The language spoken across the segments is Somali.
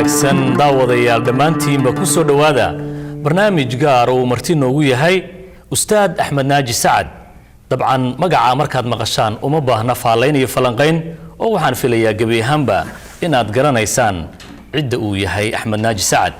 Wanaagsan daawadayaal dhammaantiinba, ku soo dhowaada barnaamij gaar oo uu marti noogu yahay Ustaad Axmed Naaji Sacad. Dabcan magaca markaad maqashaan uma baahna faallayn iyo falanqayn, oo waxaan filayaa gebi ahaanba inaad garanaysaan cidda uu yahay Axmed Naaji Sacad.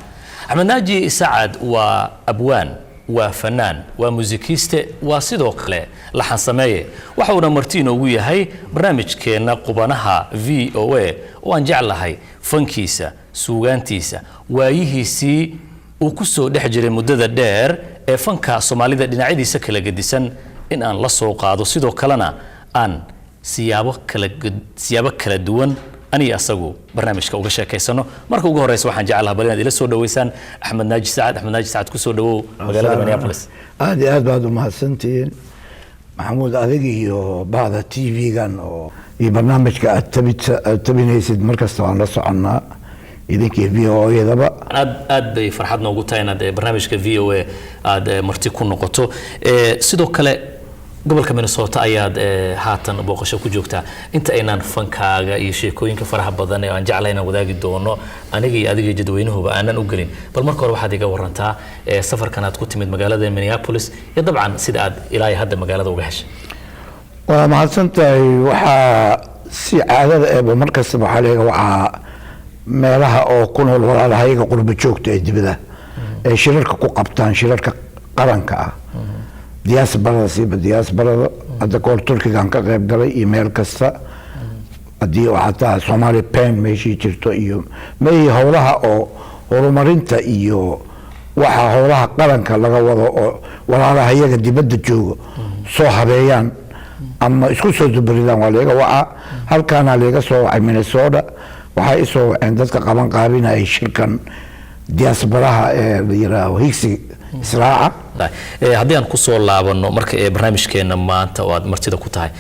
Axmed Naaji Sacad waa abwaan, waa fanaan, waa muusikiiste, waa sidoo kale laxan sameeye. Waxa uuna marti inoogu yahay barnaamijkeenna Qubanaha VOA, oo aan jeclahay fankiisa, suugaantiisa, waayihiisii uu ku soo dhex jiray muddada dheer ee fanka Soomaalida dhinacyadiisa kala gedisan in aan la soo qaado, sidoo kalena aan siyaabo kala duwan aniga asagu barnaamijka uga sheekaysano. Marka ugu horeysa waxaan jeclaha bal inaad ila soo dhaweysaan Axmed Naaji Sacad. Axmed Naaji Sacad, kusoo dhawow magaalada Minneapolis. Aada iyo aad baad umahadsantihiin, Maxamuud, adig iyo bahda TV-gan oo iyo barnaamijka aad tabinaysid. Markasta waan la soconnaa idinkii VOA-daba. Aad aad bay farxad noogu tahay inaad barnaamijka VOA aad marti ku noqoto. Sidoo kale gobolka Minnesota ayaad haatan booqasho ku joogtaa. Inta aynaan fankaaga iyo sheekooyinka faraha badan ee aan jeclahay inaan wadaagi doono aniga iyo adiga iyo jadweynuhuba aanan u gelin, bal marka hore waxaad iga warantaa safarkan aad ku timid magaalada Minneapolis iyo dabcan sida aad ilaa iyo hadda magaalada uga heshay. Waa mahadsan tahay. Waxaa si caadada eeba markastaba waxaa leega wacaa meelaha oo ku nool walaalahayaga qurba joogta ee dibada ee shirarka ku qabtaan, shirarka qaranka ah, diasporada, siiba diasporada. Hadda kahor Turkigan ka qayb galay iyo meel kasta haddii xataa Soomaali PEN meeshii jirto iyo meehii howlaha oo horumarinta iyo waxa howlaha qaranka laga wado oo walaalahayaga dibadda joogo soo habeeyaan ama isku soo dubaridaan, waa laga wacaa. Halkaana laga soo wacay Minnesota. Waxay isoo waceen dadka qaban qaabinayay shirkan diasporaha ee la yiraaho Higsi Israaca. Haddii aan kusoo laabano marka ee barnaamijkeena maanta oo aad martida ku tahay,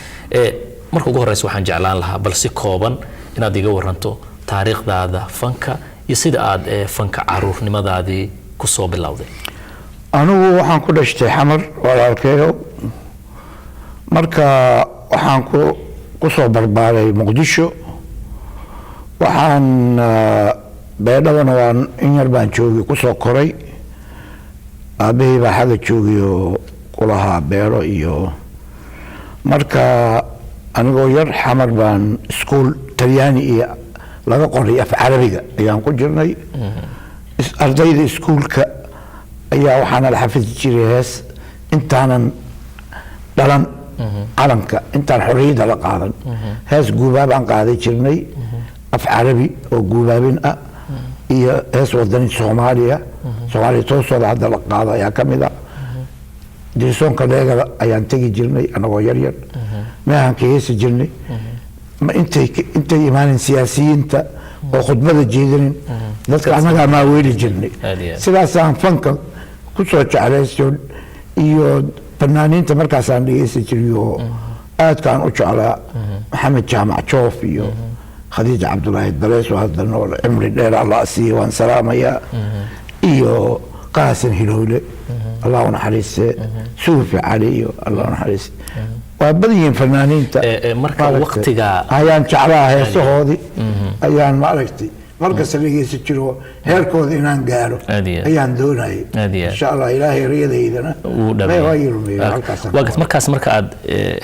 marka ugu horeysa waxaan jeclaan lahaa bal si kooban inaad iga waranto taariikhdaada fanka iyo sida aad fanka caruurnimadaadii kusoo bilowday. Anigu waxaan ku dhashtay Xamar, walaalkeeyo. Marka waxaan ku soo barbaaray Muqdisho. Waxaan Beedhabana waan in yar baan joogay, kusoo koray. Aabahii baa xagga joogay oo kulahaa beero iyo. Marka anigoo yar Xamar baan iskuul Talyaani iyo laga qoray af Carabiga ayaan ku jirnay. Ardayda iskuulka ayaa waxaana la xafidi jiray hees intaanan dhalan calanka, intaan xorriyadda la qaadan. Hees guubaab aan qaaday jirnay, af Carabi oo guubaabin ah, iyo hees wadani Soomaaliya, Soomaaliya toosooda hadda la qaado ayaa ka mid ah. Dirsoonka Leegada ayaan tegi jirnay anagoo yar yar, meehaan ka heesi jirnay. Ma intay imaanin siyaasiyiinta oo khudbada jeedinin, dadka annagaa maaweeli jirnay. Aad iyo aad. Sidaasaan fanka ku soo jeclaysto iyo fanaaniinta markaasaan dhegeysan jiray oo aadkaan u jeclaa Maxamed Jaamac Joof iyo Khadiija Cabdulaahi Dalees oo hadda nool, cimri dheer Allah siiye, waan salaamayaa, iyo Qaasin Hilowle, Allah u naxariiste, Suufi Cali iyo Allah u naxariiste, waa badan yihiin fanaaniinta. Marka Maaragtay, ayaan jeclaa heesahoodii ayaan maaragtay markasta dhegeysan jiro. Heerkooda inaan gaaro Aad iyo aad. ayaan doonayay. Aad iyo aad. Insha Allah Ilaahay riyadaydana wuu dhameeyey. waa ii rumeeyey halkaasaan. Waa markaas marka aad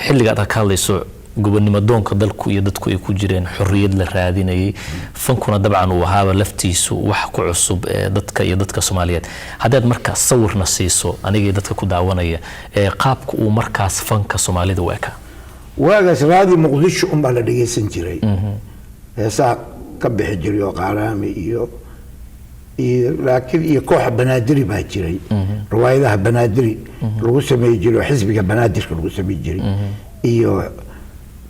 xilliga aad ka hadlayso gobonimo doonka dalku iyo dadku ay ku jireen, xorriyad la raadinayay, fankuna dabcan uu ahaaba laftiisu wax ku cusub ee dadka iyo dadka Soomaaliyeed, haddaad marka sawirna siiso aniga iyo dadka ku daawanaya ee qaabka uu markaas fanka Soomaalida u ekaa. Waagaas Raadi Muqdisho unbaa la dhegeysan jiray, heesaha ka bixi jiray oo qaaraami iyo laakiin iyo kooxa Banaadiri baa jiray, riwaayadaha Banaadiri lagu sameey jiray oo xisbiga Banaadirka lagu sameey jiray, iyo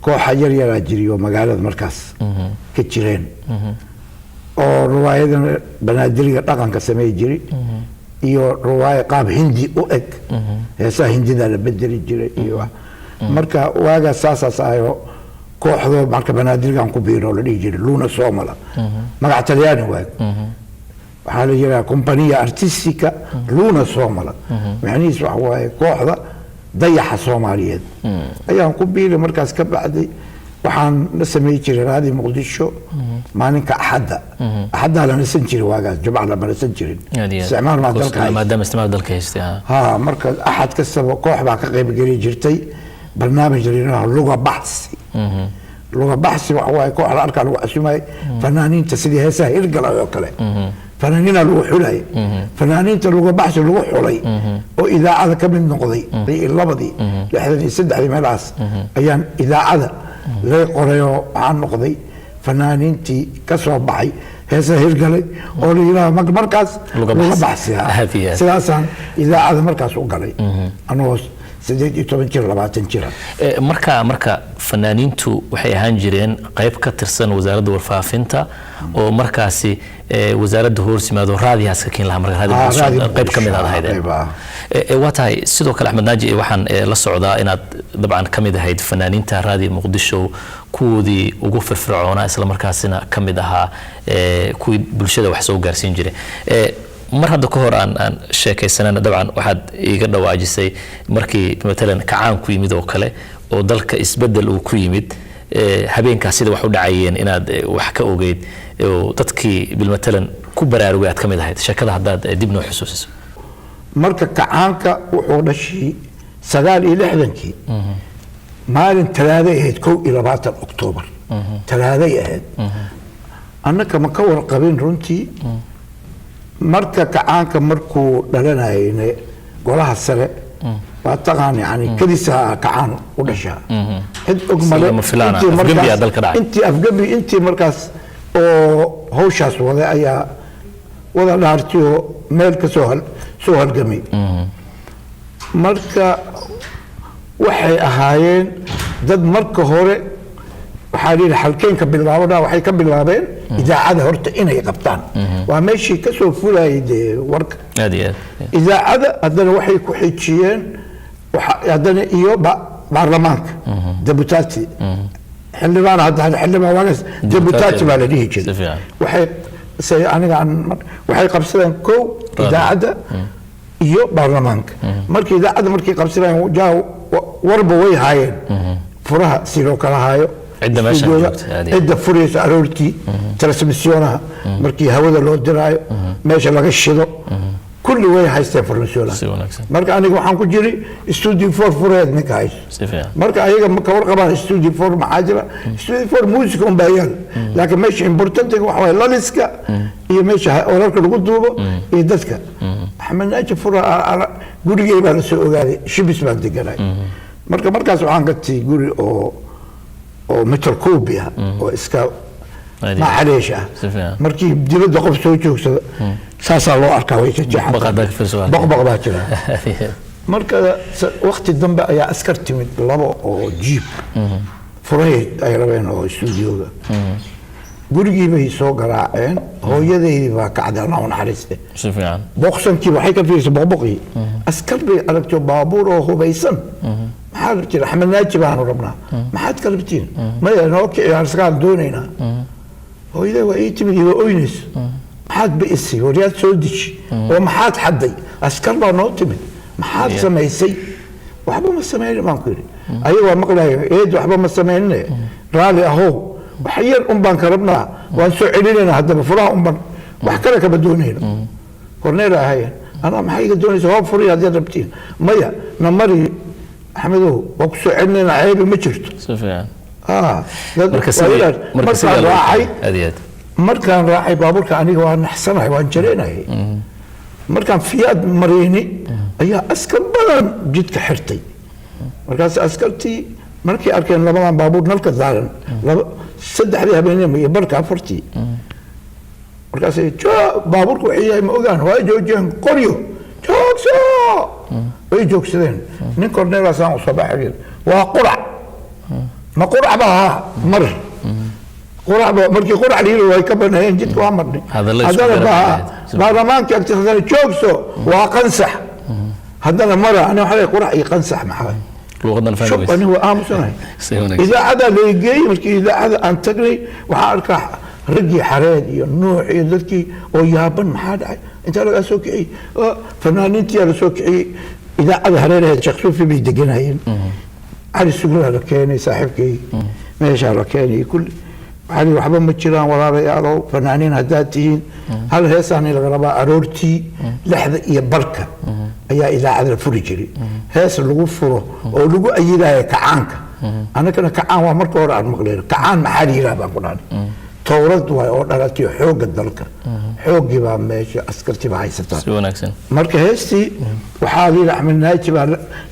kooxa yar yaraa jiray oo magaalada markaas ka jireen oo riwaayadana Banaadiriga dhaqanka sameey jiray, iyo riwaaya qaab Hindi u eg, heesaha Hindida la bedeli jiray iyo wax. Marka waagaas saasaas ahayo. Kooxdoo marka Banaadirigan ku biiro oo la dhihi jiray Luna Somala, magac Talyaani waag, waxaa la yidhaha Compagnia Artistica Luna Somala, macnihiis waxa waaye kooxda dayaxa Soomaaliyeed ayaan ku biiray. Markaas ka bacday Waxaan la samey jiray Raadi Muqdisho maalinka Axadda. Axaddaa la nasan jiray waagaas, Jumca lama nasan jirin. Aad iyo aad. Isticmaal maa dalka haysta. Maadaama isticmaal dalka haystay, ha. Ha, marka Axad kastaba koox baa ka qayb geli jirtay barnaamij la yidhaaho Luga Baxsi. Luga Baxsi waxa waaye koox la arkaa lagu casumayay, fanaaniinta sidii heesaha hirgalay oo kale, fanaaniina lagu xulayay. Fanaaniinta Luga Baxsi lagu xulay oo idaacada ka mid noqday iyo labadii, 63dii meelahaas ayaan idaacada laga qoray, oo waxaan noqday fanaaniintii ka soo baxay heesaha hirgalay oo la yidhaaho markaas Luga Luga Baxsi. Baxsi, ha. Aad iyo aad. Sidaasaan idaacada markaas u galay anagoo 18 jir, 20 jira. Marka fanaaniintu waxay ahaan jireen qayb ka tirsan wasaaradda warfaafinta oo markaasi wasaaradda hoos yimaado, raadiyaas ka keen lahaa marka raadi Ah, Muqdisho, Raadi qayb ka mid aad Muqdisho, ahaydeen. Qayb, ah. Waa tahay. Sidoo kale, Axmed Naaji, waxaan la socdaa inaad dabcan ka mid ahayd fanaaniinta Raadi Muqdisho kuwoodii ugu firfircoonaa, isla markaasina ka mid ahaa kuwii bulshada wax soo gaarsiin jiray. Mar hadda ka hor aan sheekaysanana, dabcan waxaad iiga dhawaajisay markii matalan kacaan ku yimid oo kale oo dalka isbedel uu ku yimid, habeenkaas sida wax u dhacayeen inaad wax ka ogeyd oo dadkii bilmatalan ku baraarugay aad ka mid ahayd. Sheekada haddaad dib noo xusuusiso. Marka kacaanka wuxuu dhashay 69-kii, maalin Talaaday ahayd, 21 Oktoobar, Talaaday ahayd. Annaka ma ka warqabin runtii. Marka kacaanka markuu dhalanayne, golaha sare waa taqaan, yani kadiisa kacaan u dhashaa, cid og male. Lama filaana, Intii afgembi markaas- aa dalka dhacay. Intii afgembi, intii markaas oo hawshaas waday ayaa wada dhaartay oo meel ka soo halgamay. Marka waxay ahaayeen dad marka hore waxaa la yidhi halkeen ka bilaabana, waxay ka bilaabeen idaacada horta inay qabtaan, waa meeshii ka soo fulayay dee warka. Aad iyo aad. Idaacada haddana waxay ku xijiyeen haddana iyo baarlamaanka, deputati, xildhibaan, hadda xildhibaan, waagaas deputati baa la dhihi Si jiray. fiican. Waxay se aniga waxay qabsadeen kow idaacadda iyo baarlamaanka. Markii idaacadda markay qabsadeen, jaa warba way haayeen furaha si loo kala haayo. Cidda meesha studio-ga, joogta, aad iyo aad. Cidda furaysa aroortii transmissionaha markii hawada loo diraayo, meesha laga shido, kulli way haysteen farmasyonaha. Si wanaagsan. Marka aniga waxaan ku jiray studio four fureed ninka haysto. Si fiican. Marka ayaga ma ka warqabaan studio four maxaa jira. Studio four music un baa yaal, laakiin meesha importantiga waxa waye laliska iyo meesha wararka lagu duubo iyo dadka. Axmed Naaji fura gurigey baa la soo ogaaday. Shibis baan deganay. Marka markaas waxaan gatay guri oo meter kuubi ah oo iska Aad iyo aad. macaleesh ah. Si fiican. Markii dibadda qof soo joogsada, saasaa loo arkaa, way jeexan. Baq haddaa ka fiirso waa. Baqbaq baa jira. Aad iyo aad. Marka waqti dambe ayaa askar timid, labo oo jiib furahayd ay rabeen oo stuudioga. Gurigii bay soo garaaceen. Hooyadeydii baa kacday, Allah u naxariiste. Si fiican. Boqsankii waxay ka fiirsay boqboqii, askar bay aragtay baabuur oo hubaysan. Maxaad rabtiin? Axmed Naaji baanu rabnaa. Maxaad ka rabtiin? Maya, noo kici, askaan doonaynaa. Hooyaday waa ii timid iyo oynayso. Maxaad bi'isay? Waryaad soo deji oo maxaad xadday? Askar baa noo timid, maxaad samaysay? Waxba ma samaynin baan ku yidhi. Ayaga waa maqlayo, eed waxba ma samaynine, raalli ahow, wax yar un baan ka rabnaa, waan soo celinaynaa. Haddaba furaha un baan, wax kale kama doonayno. Korneel ahayen anaa, maxay iga doonaysa? Hoo, furiya haddaad rabtiin. Maya, na mari Axmedow, waa ku soo celinaynaa, ceebi ma jirto. Si fiican. Ah, marka waa sidii marka markaan sidii raacay aad iyo aad. Markaan raacay baabuurka, aniga waa naxsanahay, waan jareenayay. Markaan fiyaad marayni ayaa askar badan jidka xirtay. Markaas askartii markay arkeen labadan baabuur nalka saaran, laba saddexdii habeenimo iyo barka, afartii, markaasay baabuurku waxay yahay ma ogaan, waa joojiyeen. Qoryo joogso, way joogsadeen. Nin korneelaasaan u soo baxay, waa qurac, ma qurac ba ahaa mar qurac ba. Markii qurac la yiri way ka baneeyeen jidka, waa marnay. Hadallo isku haddana garab baa ahayd. Baarlamaanka agtiisa haddana joogso, waa qansax. Haddana mara, ani waxaa leeyahay qurac iyo qansax maxaa? Luuqadan shub fahmi. Anigu waa aamusanahay. Si wanaagsan. Idaacaddaa laygeeyey. Markii idaacada aan tagnay, waxaan arkaa raggii Xareed iyo Nuux iyo dadkii oo yaaban, maxaa dhacay? Intaa lagaa soo kiciyey? Oo fanaaniintiyaa la soo kiciyey. Idaacada hareeraheed Sheekh Suufi bay deganayeen. Cali Suglaa la keenay, saaxiibkay. Meeshaa la keenay kulli. Waxaa la yidhi, waxba ma jiraan walaalayaalow, fanaaniin haddaad tihiin, hal heesaani laga rabaa. Aroortii 6:30 ayaa idaacada la furi jiray, hees lagu furo oo lagu ayidayo kacaanka. Annagana kacaan waa marka hore aan maqlayno. Kacaan maxaa la yidhaha baan ku dhahnay. Towrad waay oo dhalatay xoogga dalka, xooggii baa meesha, askartii baa haysataa. Si wanaagsan. Marka heestii waxaa la yidhi Axmed Naaji baa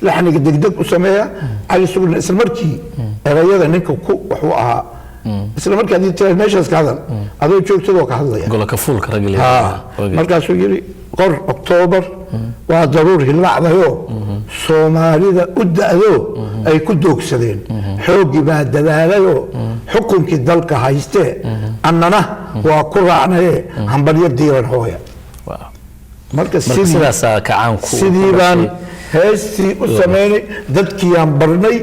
laxniga degdeg u sameeya, Cali Sugna isla markii erayada ninka ku wuxuu ahaa isla markii haddii tiraahdo meeshaas ka hadal, adoo joogtadoo ka hadlaya. Goloka fuulka ragga la Ha. yidhaahdo. Markaasuu yidhi, qor Oktoobar waa daruur hillaacdayo Soomaalida u da'do ay ku doogsadeen, xooggii baa dadaalayoo xukunkii dalka haystee, annana waa ku raacnaye, hambalyo diiran hooya. Marka Marka sidaasaa kacaanku uu sidii ku baan dhashay. Heestii u samaynay, dadkiiyaan barnay,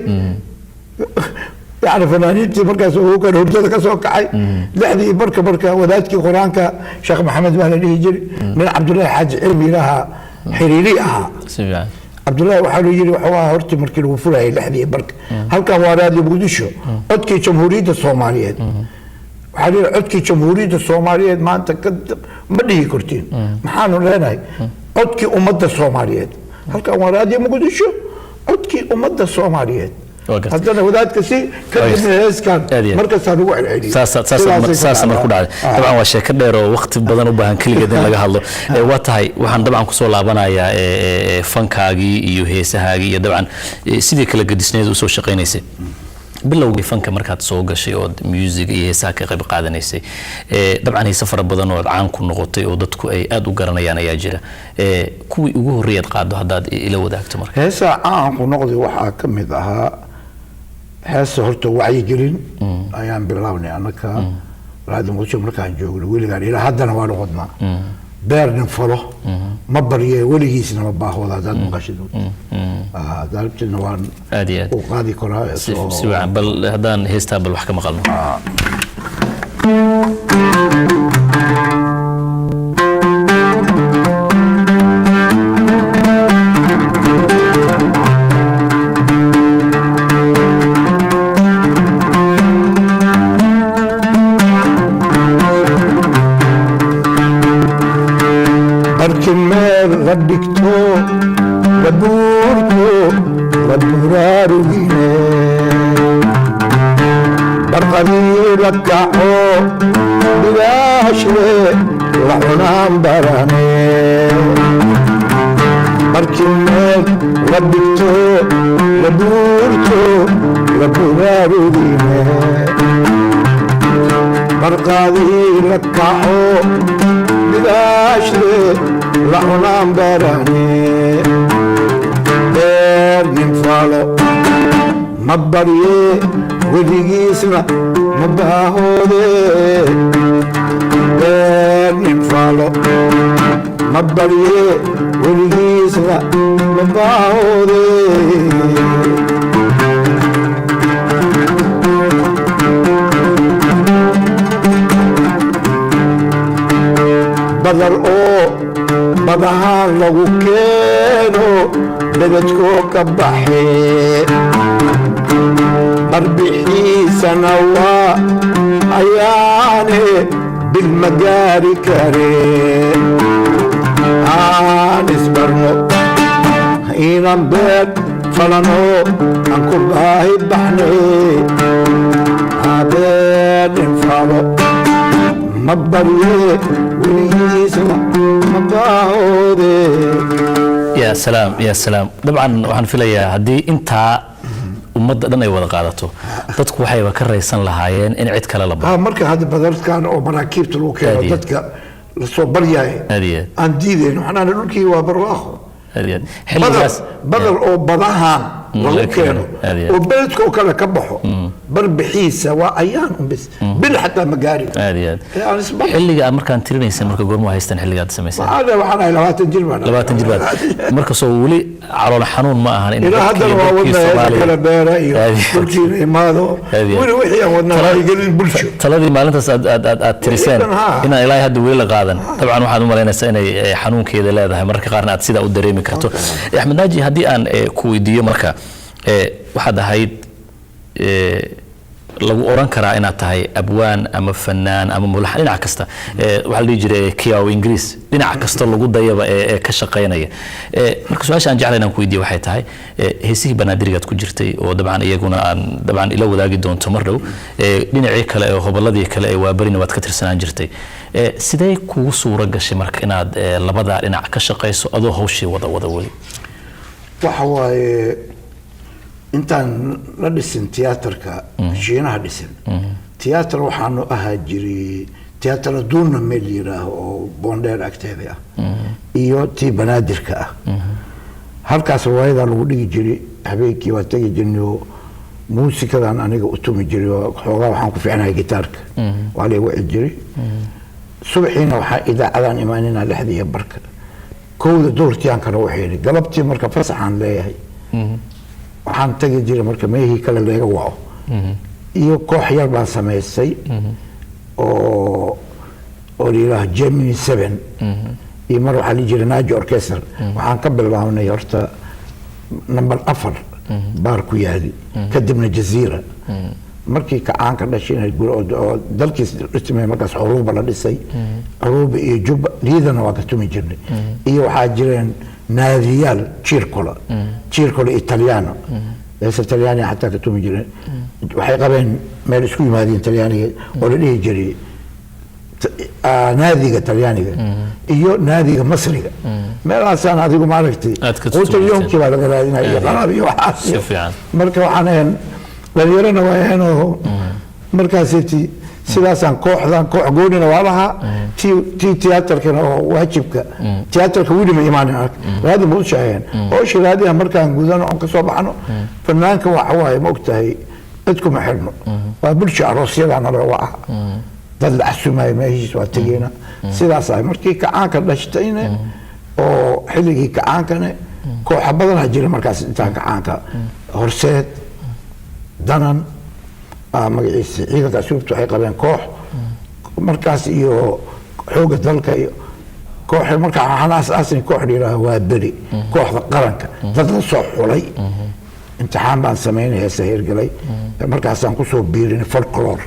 yani fanaaniintii markaas uu kan hurdada ka soo kacay 6:30. Marka wadaadkii qur-aanka, Sheekh Maxamed baa la dhihi jiray, nin Cabdullaahi Xaaji Cilmi ilaha xiriiri ahaa. Si fiican. Cabdullaahi waxaa loo yidhi, wuxuu ahaa hortii markii lagu furayay 6:30, halkan waa Raadiyo Muqdisho, codkii Jamhuuriyadda Soomaaliyeed. Waxaa la yidhi, codkii Jamhuuriyadda Soomaaliyeed maanta ka ma dhihi kartiin, maxaanu leenahay? Codkii ummadda Soomaaliyeed. Halkan waa Raadiyo Muqdisho, codkii ummadda Soomaaliyeed. Waa gartay. Haddana wadaadka si kadibna heeskan Aad iyo aad. markastaa lagu celceliyey. Saasa Sidaasay saasa mar ku dhacday. Dabcan waa sheeko dheer oo waqti badan u baahan keligeed in laga hadlo. Waa tahay, waxaan dabcan kusoo laabanayaa fankaagii iyo heesahaagii iyo dabcan sidii kala gedisneed usoo shaqaynaysay. Bilowgii fanka markaad soo gashay ood music iyo heesaha ka qayb qaadanaysay, dabcan heese fara badan oo aad caan ku noqotay oo dadku ay aad u garanayaan ayaa jira. Kuwii ugu horreeyaad qaado haddaad ila wadaagto marka. Heesaa caanku noqday waxaa ka mid ahaa heesa horta wacyigelin ayaan bilownay annaka Raadi Muqdisho markaan joogno, weligaan ilaa haddana waa noqodnaa. Beer nin falo ma barye, weligiisna ma baahooda. Haddaad maqashid haddaad waan Aad iyo aad. u qaadi karaa. Si wacan, bal haddaan heestaa bal wax ka maqalno. Barkin meel la dhigto la buurto la buraarugine, barqadii la kaco bilaashle la cunaan barane. Barkin meel la dhigto la buurto la buraarugine, barqadii la kaco bilaashle la cunaan barane. Beer nin falo ma barye, weligiisna ma baahoode. Beer nin falo ma barye, weligiisna ma baahoode. Badar oo badahaan lagu keeno bededkoo ka baxee, barbixiisana waa ayaane bil ma gaari karee. Aan isbarno inaan beer falano, aan ku baahi baxnay. Abeer falo ma barye, weligiisna ma baahoode. Ya salaam, ya salaam. Dabcan waxaan filayaa haddii intaa ummadda dhan ay wada qaadato, dadku waxayba ka raysan lahaayeen in cid kale la baro. Ha, marka hadda badarkan oo maraakiibta lagu keeno Aad iyo aad. dadka lasoo baryaay Aad iyo aad. aan diidayno, waxaan dhulkii waa barwaaqo. Aad iyo aad. Badar Xilligaas badar oo badahan lagu laga keeno keeno. Aad iyo aad. oo beledka oo kale ka baxo, barbixiisa waa ayaan un bis, bil xataa ma gaari. Aad iyo aad. Ee, aan isbar Xilliga aad markaan tirinaysa marka goorma haystaan xilliga aad samayseen? Waxaan ahay 20 jir baan ahay. 20 jir baad markasoo weli calool xanuun ma ahan in ilaa dadkii haddana waa dadkii wadnaa heesa Soomaaliya- kala beera iyo Aad iyo aad. dhulkiina imaado. Aad iyo aad. Weli wixii aan wadnaa wacyigelin bulsho. Taladii maalintaas aad tiriseen Wixii dhan, haa. inaan ilaahay hadda weli la qaadan, dabcan waxaad u malaynaysaa inay xanuunkeeda leedahay, mararka qaarna aad sidaa u dareemi karto. Axmed Naaji, haddii aan ku weydiiyo marka, waxaad ahayd Lagu oran karaa inaad tahay abwaan ama fanaan ama mulax dhinac kasta, waxaa la dhihi jiray kiyaw Ingiriis, dhinac kasta lagu dayaba ee ka shaqaynaya. Marka su-aasha aan jeclahay inaan ku weydiiyo waxay tahay, heesihii banaadirigaad ku jirtay oo dabcan iyaguna aan dabcan ila wadaagi doonto mar dhow, dhinacii kale ee hobolladii kale ee Waaberina waad ka tirsanaan jirtay. Sidee kugu suuro gashay marka inaad labadaa dhinac ka shaqayso adoo hawshii wada wada weli? Waxa waaye, intaan la dhisin tiyaatarka Shiinaha dhisin tiyaatar, waxaanu ahaa jiray tiyaatar aduunna meel yiraaho oo Boondheer agteeda ah iyo tii Banaadirka ah. Halkaas riwaayadaa lagu dhigi jiray. Habeenkii waa tegi jirnay oo muusikadan aniga u tumi jiray, oo xoogaa waxaan ku fiicnahay gitaarka, waa la wici jiray. Subaxiina waxaa idaacadaan imaanina 6:30, 1da duhurtiyaankana waxayni galabtii. Marka fasaxaan leeyahay, waxaan tagi jiray marka meehii kale laga waco. Iyo koox yar baan samaystay oo la yidhaaho Gemini 7, iyo mar waxaa la jiray Naaji Orchestra. Waxaan ka bilaabnay horta number 4 baar ku yaali, kadibna Jaziira. Markii kacaanka dhashay oo dalkiis dhismay, markaas Curuuba la dhisay, Curuuba iyo Jubba liidana waa ka tumi jirnay. Iyo waxaa jireen naadiyaal, Circolo Italiano, heesa Talyaaniga xataa ka tumi jireen. Waxay qabeen meel isku yimaadeen Talyaaniga oo la dhihi jiray naadiga Talyaaniga iyo naadiga Masriga. Meelahaasaan adigu maaragtay Aad ka quutalyoomkii baa laga raadinaya iyo qalab iyo waxaas. Si fiican. Marka waxaan ahayn dhalinyarona waa ahayn oo markaasiti sidaasaan kooxdan koox goonina waa lahaa, tii tiyaatarkana oo waajibka tiyaatarka weli ma imaanin. Ark raadi ma u shaqeeyeen howsha raadiha. Markaan gudano oon kasoo baxno, fanaanka waxa waaye, ma ogtahay, cid kuma xirno, waa bulsha. Aroosyadana laga waca, dad la casumayo meeshiis waa tegeyna. Sidaas ahay. Markii kacaanka dhashtayne oo xilligii kacaankane kooxa badanaa jira markaas intaan kacaanka, Horseed, Danan, magaciisa, ciidanka asluubta waxay qabeen koox markaas, iyo xoogga dalka iyo koox. Markaa waxaan aas-aasnay koox la yidhaaha Waa Beri, kooxda qaranka. Dad la soo xulay, imtixaan baan samaynay, heesa hirgalay. Markaasaan kusoo biirinay folklore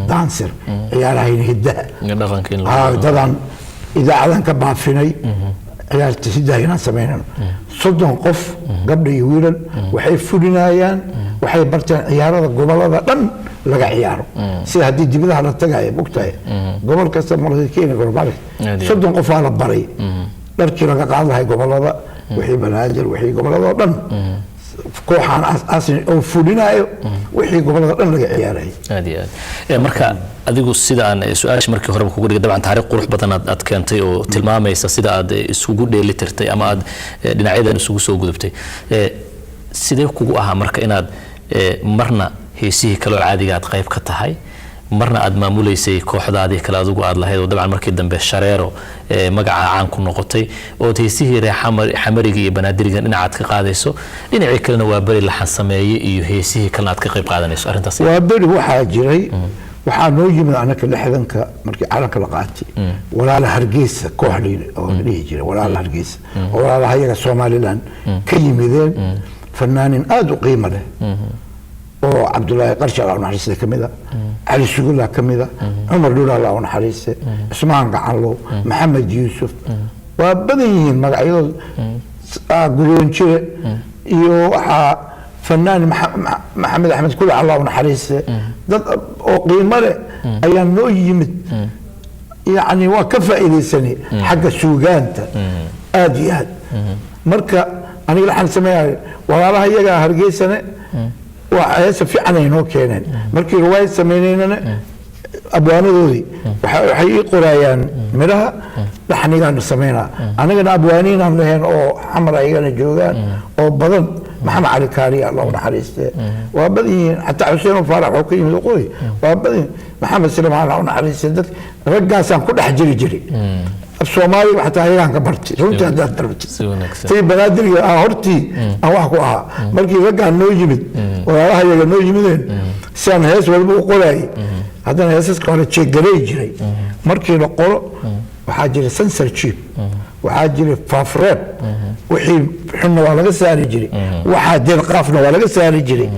dancer, ciyaarahayna hiddaha dhaqanka in dadaan idaacadan ka baafinay ciyaarta hiddaha inaan samaynayno. 30 qof, gabdha iyo wiilal, waxay fulinayaan, waxay barteen ciyaarada gobolada dhan laga ciyaaro, sida haddii dibadaha la tagayo, mogtahay, gobol kasta marka keeni karo maaragta. Aad iyo 30 qofaa la baray dharkii laga qaad lahay gobolada, wixii Banaadir, wixii gobolada oo dhan. Kooxaan aas-aasin oo fulinayo wixii gobolada dhan laga ciyaarayay. Aad iyo aad. Marka adigu sida aan su-aasha markii horeba kugu dhigay, dabcan taariikh qurux badan aad keentay oo tilmaamaysa sida aad isugu dheeli tirtay ama aad dhinacyadan isugu soo gudubtay. Sidee kugu ahaa marka inaad marna heesihii kale oo caadiga aad qayb ka tahay, marna aad maamuleysay kooxdaadii kale adigu aad lahayd oo dabcan markii dambe Shareero magaca caan ku noqotay, ood heesihii reer Xamariga iyo Banaadiriga dhinacaad ka qaadayso, dhinacii kalena Waa Beri laxan sameeye iyo heesihii kalena aad ka qayb qaadanayso arrintaas? Waa Beri waxaa jiray, waxaa noo yimid anaka 60ka markii calanka la qaatay Walaala Hargeysa, koox oo la dhihi jiray Walaala Hargeysa, oo walaalaha iyaga Somaliland ka yimideen, fanaanin aada u qiimo leh oo Cabdulaahi Qarshe, Allah u naxariiste, ka mid a, Cali Sugulla ka mid a, Cumar Dhul, Allah u naxariiste, Cusmaan Gacanlow, Maxamed Yuusuf, waa badan yihiin magacyadood, Guryoonjire, iyo waxaa fanaan Maxamed Axmed Kule, Allah u naxariiste. Dad oo qiimo leh ayaa noo yimid. Yacni waa ka faa'iidaysanay xagga suugaanta aada iyo aad. Marka aniga waxaan sameeyahay, walaalaha iyagaa Hargeysane waa heesa fiican ay noo keeneen. Markii riwaayad sameynaynana abwaanadoodii waxay ii qorayaan midhaha, laxnigaan sameynaa. Anigana abwaaniinaan lahayn oo Xamar ayagana joogaan oo badan, Maxamed Cali Kaariya, Allah u naxariiste, waa badan yihiin. Xataa Xuseen Faarax oo ka yimid Waqooyi, waa badan yihiin. Maxamed Suleymaan, Allah u naxariiste. Dad raggaasaan ku dhex jiri jiray. Af Soomaaliga xataa ayagaan ka bartay, runtii haddaad bartay. Si wanaagsan. Tii Banaadiriga ah hortii aan wax ku ahaa. Markii raggaan noo yimid, walaalaha iyaga noo yimideen, si aan hees walba u qoraayay, haddana heesaska hore jeegalay jiray. Markii la qoro waxaa jira censorship, waxaa jira faafreeb, wixii xunna waa laga saari jiray, waxaa deedqaafna waa laga saari jiray.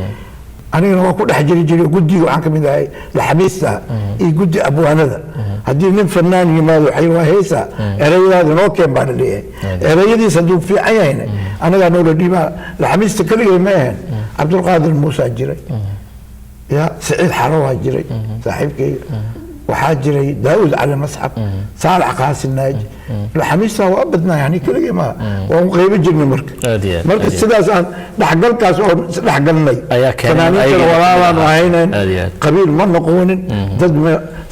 Anigana waa ku dhex jiri jiray guddiga. Waxaan ka mid ahay laxamiista iyo guddi abwaanada. Haddii nin fanaan yimaado, waxay waa heesa, erayadaada noo keen baa la leeyahay. Erayadiis hadduu fiican yahayna, anagaa noola dhiibaa. Laxamiista keligay ma ahayn. Cabdulqaadir Muusaa jiray, ya Saciid Xaro waa jiray saaxiibkayga, waxaa jiray Daawud Cali Masxab, Saalax Qaasim Naaji. Laxamiista waa badnaa, yani keligay ma waan u qaybo jirnay marka. Aad iyo aad, Marka aad iyo aad. sidaas aan dhexgalkaas oo isdhexgalnay Ayaa keenay fanaaniintana walaalaanu ahaynen. Aad iyo aad. Qabiil ma noqonin, dad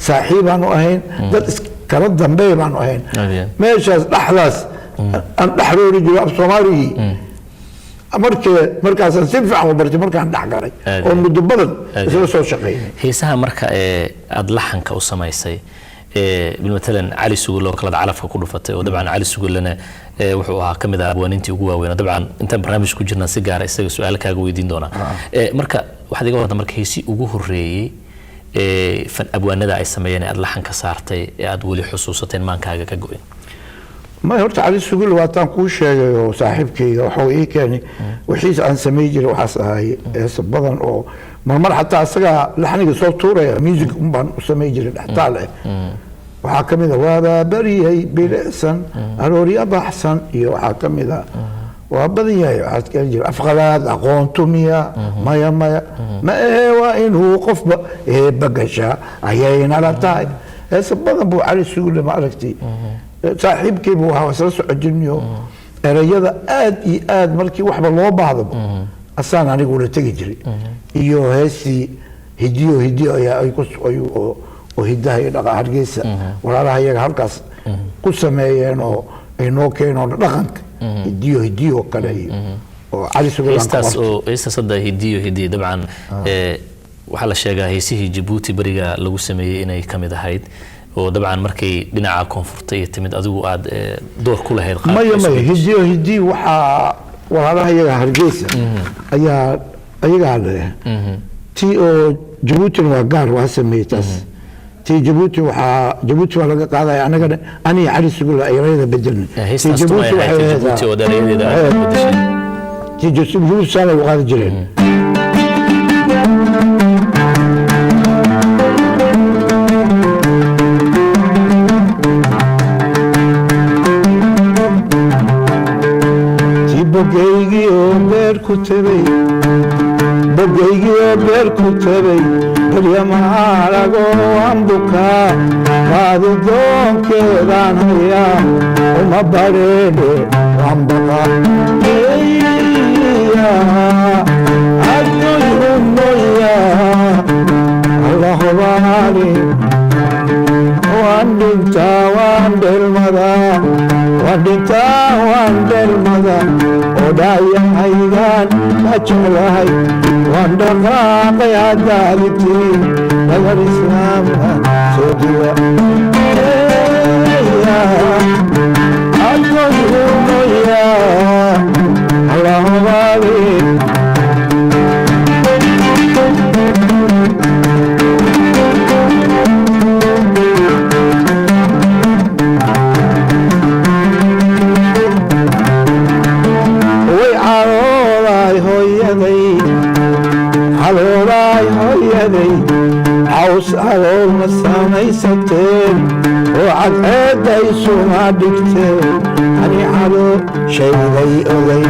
saaxiibaanu ahayn, dad iskala dambeey baanu ahayn. Aad iyo aad. Meeshaas dhexdaas aan dhexroori jiray af Soomaaligii. Markaasaan si fiican u bartay markaan dhex galay Aad oo iyo muddo badan Aad isla soo shaqaynay. Heesaha marka ee aada laxanka u samaysay, ee bilmatalan Cali Sugulle oo kalead calafka ku dhufatay, oo dabcan Cali Sugullena wuxuu ahaa ka mid ah abwaanintii ugu waaweyn, oo dabcan intaan barnaamij ku jirnaa si gaara isaga su-aal kaaga weydiin doonaa. Marka waxaad iga warrantaa marka heesii ugu horreeyey ee fan abwaanada ay sameeyeen ee aada laxanka saartay ee aada weli xusuusateen, maankaaga ka go'in. May, horta Cali Sugul waataan kuu sheegay oo saaxiibkayga waxuu ii keenay wixiis aan samay jiray. Waxaas ahay heesa badan oo marmar xataa isagaa laxniga soo tuuraya, music un baan u samay jiray dhextaal eh. Waxaa ka mid a "Waabaa bariyay bilicsan aroorya baxsan", iyo waxaa ka mid a, waa badan yahay, waxaad ka jira "Afqalaad aqoontumiya", "Maya maya ma ahe, waa inuu qofba eebba gashaa ayaynala tahay". Heesa badan buu Cali Sugulle, ma aragtay, saaxiibkii buu ahaa, waa isla soco jirnayo. Erayada aad iyo aad markii waxba loo baahdaba asaan anigu ula tegi jiray. Iyo heestii "Hidiyo Hidiyo" ayaa ay ku oo hidaha iyo dhaqa Hargeysa walaalaha iyaga halkaas ku sameeyeen oo ay noo keeneen dhaqanka "Hidiyo Hidiyo" kale iyo oo Cali Sugulle aan ka Heestaas qortay. Oo heestaas hadda "Hidiyo Hidiyo", dabcan waxaa la sheegaa heesihii Jabuuti beriga lagu sameeyey inay ka mid ahayd, oo dabcan markay dhinaca koonfurta iyo timid adigu aad door ku lahayd qaabka Maya. isu Maya. bedeshay. "Hidiyo Hidiyo" waxaa walaalaha iyaga Hargeysa ayaa ayagaa leh. Tii oo Jabuutina waa gaar, waa sameeyey taas. Tii Jabuuti waxaa Jabuuti waa laga qaadaya, anagana aniga Cali Sugulla erayada bedelnay. Tii Heestaas tumay ahayd tii Jabuuti oo erayadeeda aad bedeshay? Tii Jabuuti saanay u qaadi jireen. Tii bogaygii oo beer ku tabay, bogaygii oo beer ku tabay, baryamaalago aan bukaa, baadi doonkeedaan hayaa, uma bareedhe waan baqa. Eya, addunyumoya allahubaali, waan dhintaa waan dhelmadaa, waan dhintaa waan dhelmadaa, oo dhaayahaygaan ka jeclahay, waan dhaqaaqay haddaaditii dhagar islaamka soo diwa. Addunyumoya allahubaali. Way caloolaay hooyaday, caloolaay hooyaday, caws caloolma samaysateen oo cadceedda isuma dhigteen, ani calo shayday ogay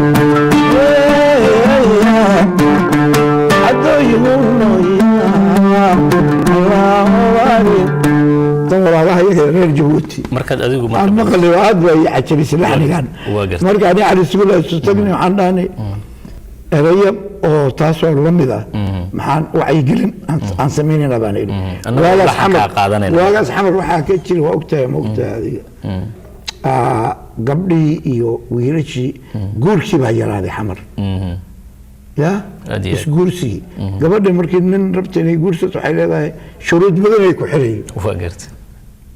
cadooyigunoya allahubaali. Tan walaalaha iyaga reer Jabuuti Markaad adigu aan marka maqli, aad bay ii cajabisay laxnigan. Waa gartay. Marka ani Cali Sugulla isu tagnay, waxaan dhahnay erayo oo taasoo la mid ah maxaan wacyigelin aan samaynayna baan idhi. Annagu Waagaas laxankaa qaadanayna. Waagaas Xamar waxaa ka jira, waa ogtahay, ma ogtahay adiga, gabdhihii iyo wiilashii guurkii baa yaraaday Xamar ya. Aad iyo aad. Isguursigii gabadha markii nin rabta inay guursato, waxay leedahay shuruud badan ay ku xirayo. Waa gartay.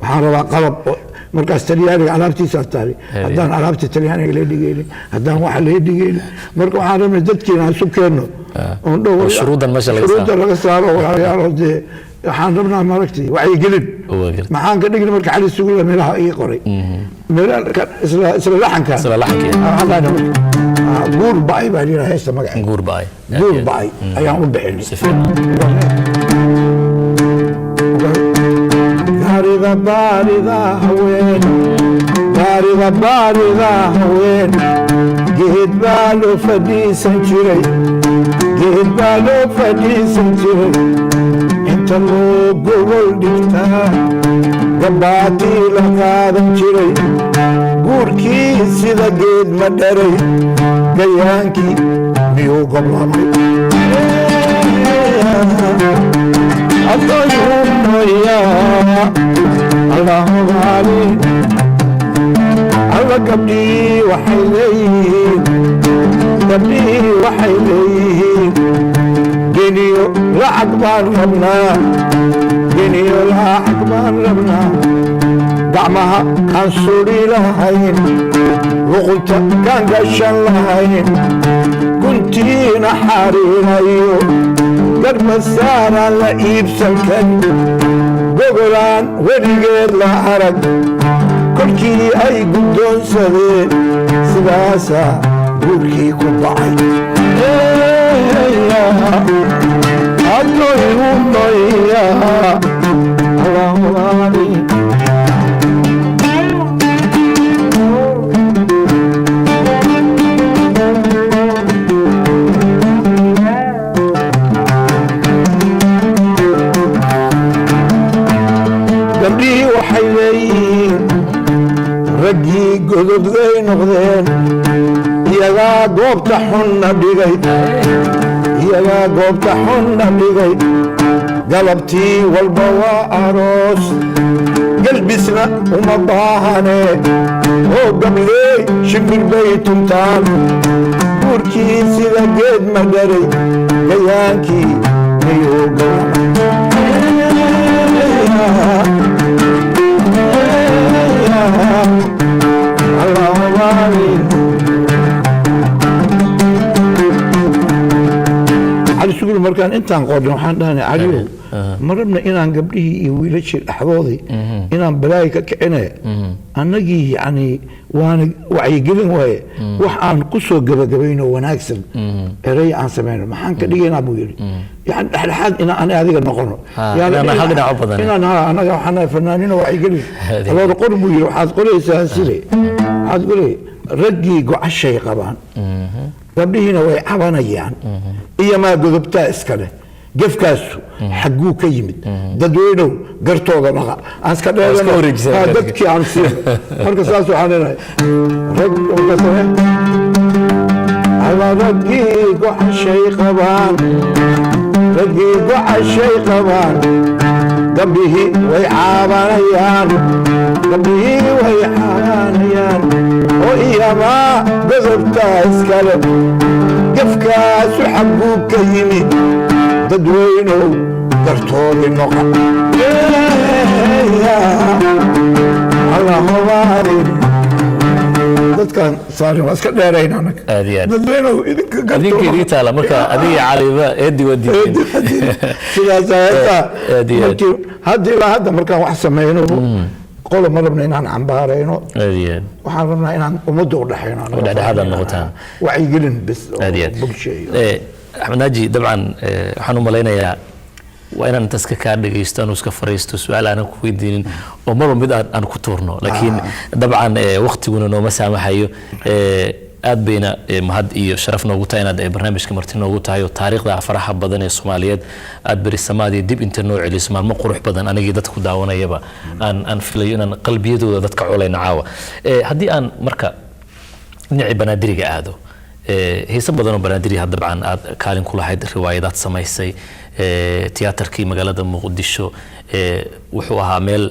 Waxaan rabaa qalab oo markaas Talyaaniga alaabtiisaa taali, Aad haddaan alaabta Talyaaniga lee dhigaynin, haddaan waxa lee dhigaynin. Marka waxaan rabnay dadkiina aan isu keenno oon dhow Oo shuruuddan meesha laga saaro. Shuruudda laga saaro, walaalayaal, dee waxaan rabnaa maaragtay wacyigelin. Waa gartay. Maxaan ka dhignay marka? Cali Sugulla meelaha ii qoray meelaha isla laxanka. Isla laxankii. Waxaan dhahnay marka Guur ba'ay baa layidhaha heesta magaceeda. Guur ba'ay. Guur ba'ay ayaan u bixinay. Si fiican. Gaarida baarida haween, gaarida baarida haween, geed baa loo fadhiisan jiray, geed baa loo fadhiisan jiray, inta loo gogol dhigtaa gabaatii la qaadan jiray. Guurkii sida geed ma dharay, gayaankii miyuu goblamay? Adoyumoya allahumaali alla. Gabdhii waxay leeyihiin, gabdhihii waxay leeyihiin, geniyo lacag baan rabnaa, geniyo lacag baan rabnaa, gacmaha kaan suri lahayn, luqunta kaan gashan lahayn, guntiina xariirayo, garbasaaraan la iibsan karin, gogolaan weligeed la arag, kolkii ay guddoonsadeen, sidaasaa guurkii ku bacay. Adoyumoya allahumani. Gabdhihii waxay leeyihiin, raggii godobday noqdeen, iyagaa goobta xunna dhigay, iyagaa goobta xunna dhigay, galabtii walba waa aroos, gelbisna uma baahane, oo gableey shimbir bay tuntaan. Guurkii sida geed ma dharay, gayaankii miyuu gablamay? Allahumma amiin. Cali Sugul, markaan intaan qoodin waxaan dhahnay, Caliyow, ma rabna inaan gabdhihii iyo wiilashii dhexdoodii inaan balaayi ka kicinaya. Annagii yani waana wacyigelin waaye, wax aan ku soo gebagabayno wanaagsan, erey aan samayno maxaan ka dhigaynaa, buu yidhi. Yani dhexdhexaad inaan ani adiga noqono. Inaan hal dhinac u badan. Inaan ha annaga waxaan nahay fanaaniino wacyigelin aloor qor, buu yidhi. Waxaad qoraysaa sile, waxaad qoray: raggii gocashay qabaan, gabdhihiina way cabanayaan, iyo maa godobtaa iskale, gefkaasu xagguu ka yimid? Dadweynow, gartooda dhaqa. Aan iska Iska wareejisay. dheerano dadkii aan siin. Marka saas waxaan leenahay rag ama raggii gocashay qabaan, raggii gocashay qabaan, gabdhihii way caabanayaan, gabdhihii way caabanayaan, oo iyamaa godobtaa iskale, gefkaasu xagguu ka yimid? Dadweynow, gartoodi noqa. Allahumma. Dadkan saarin waa iska dheerayn anaga. Aad iyo aad. Dadweynow, idinka Adinka idii taala marka, adiga Caliba eedi waa diideen. Sidaas heestaa. Aad iyo aad. Markii hadda ilaa hadda markaan wax sameyno, qolo ma rabna inaan cambaarayno. Aad iyo aad. Waxaan rabnaa inaan ummadda u dhexayno anaga. Dhexdhexaad aad noqotaan. Wacyigelin bis oo Aad iyo aad. bulsho iyo Axmed Naaji, dabcan waxaan u malaynayaa waa inaan intaas ka kaa dhegaysto, anuu iska fariisto, su-aal aanan ku weydiinin oo marba mid aan ku tuurno, laakiin dabcan waqtiguna nooma saamaxayo. Aad bayna mahad iyo sharaf noogu tahay inaad barnaamijka marti noogu tahay oo taariikhda faraha badan ee Soomaaliyeed aad berisamaadii dib inta noo celiso, maalmo qurux badan anigii dadku daawanayaba aan filayo inaan qalbiyadooda dadka colayno caawa. Haddii aan marka dhinacii banaadiriga aado, heese badan oo banaadiriha dabcan aad kaalin ku lahayd, riwaayadaad samaysay, tiyaatarkii magaalada Muqdisho wuxuu ahaa meel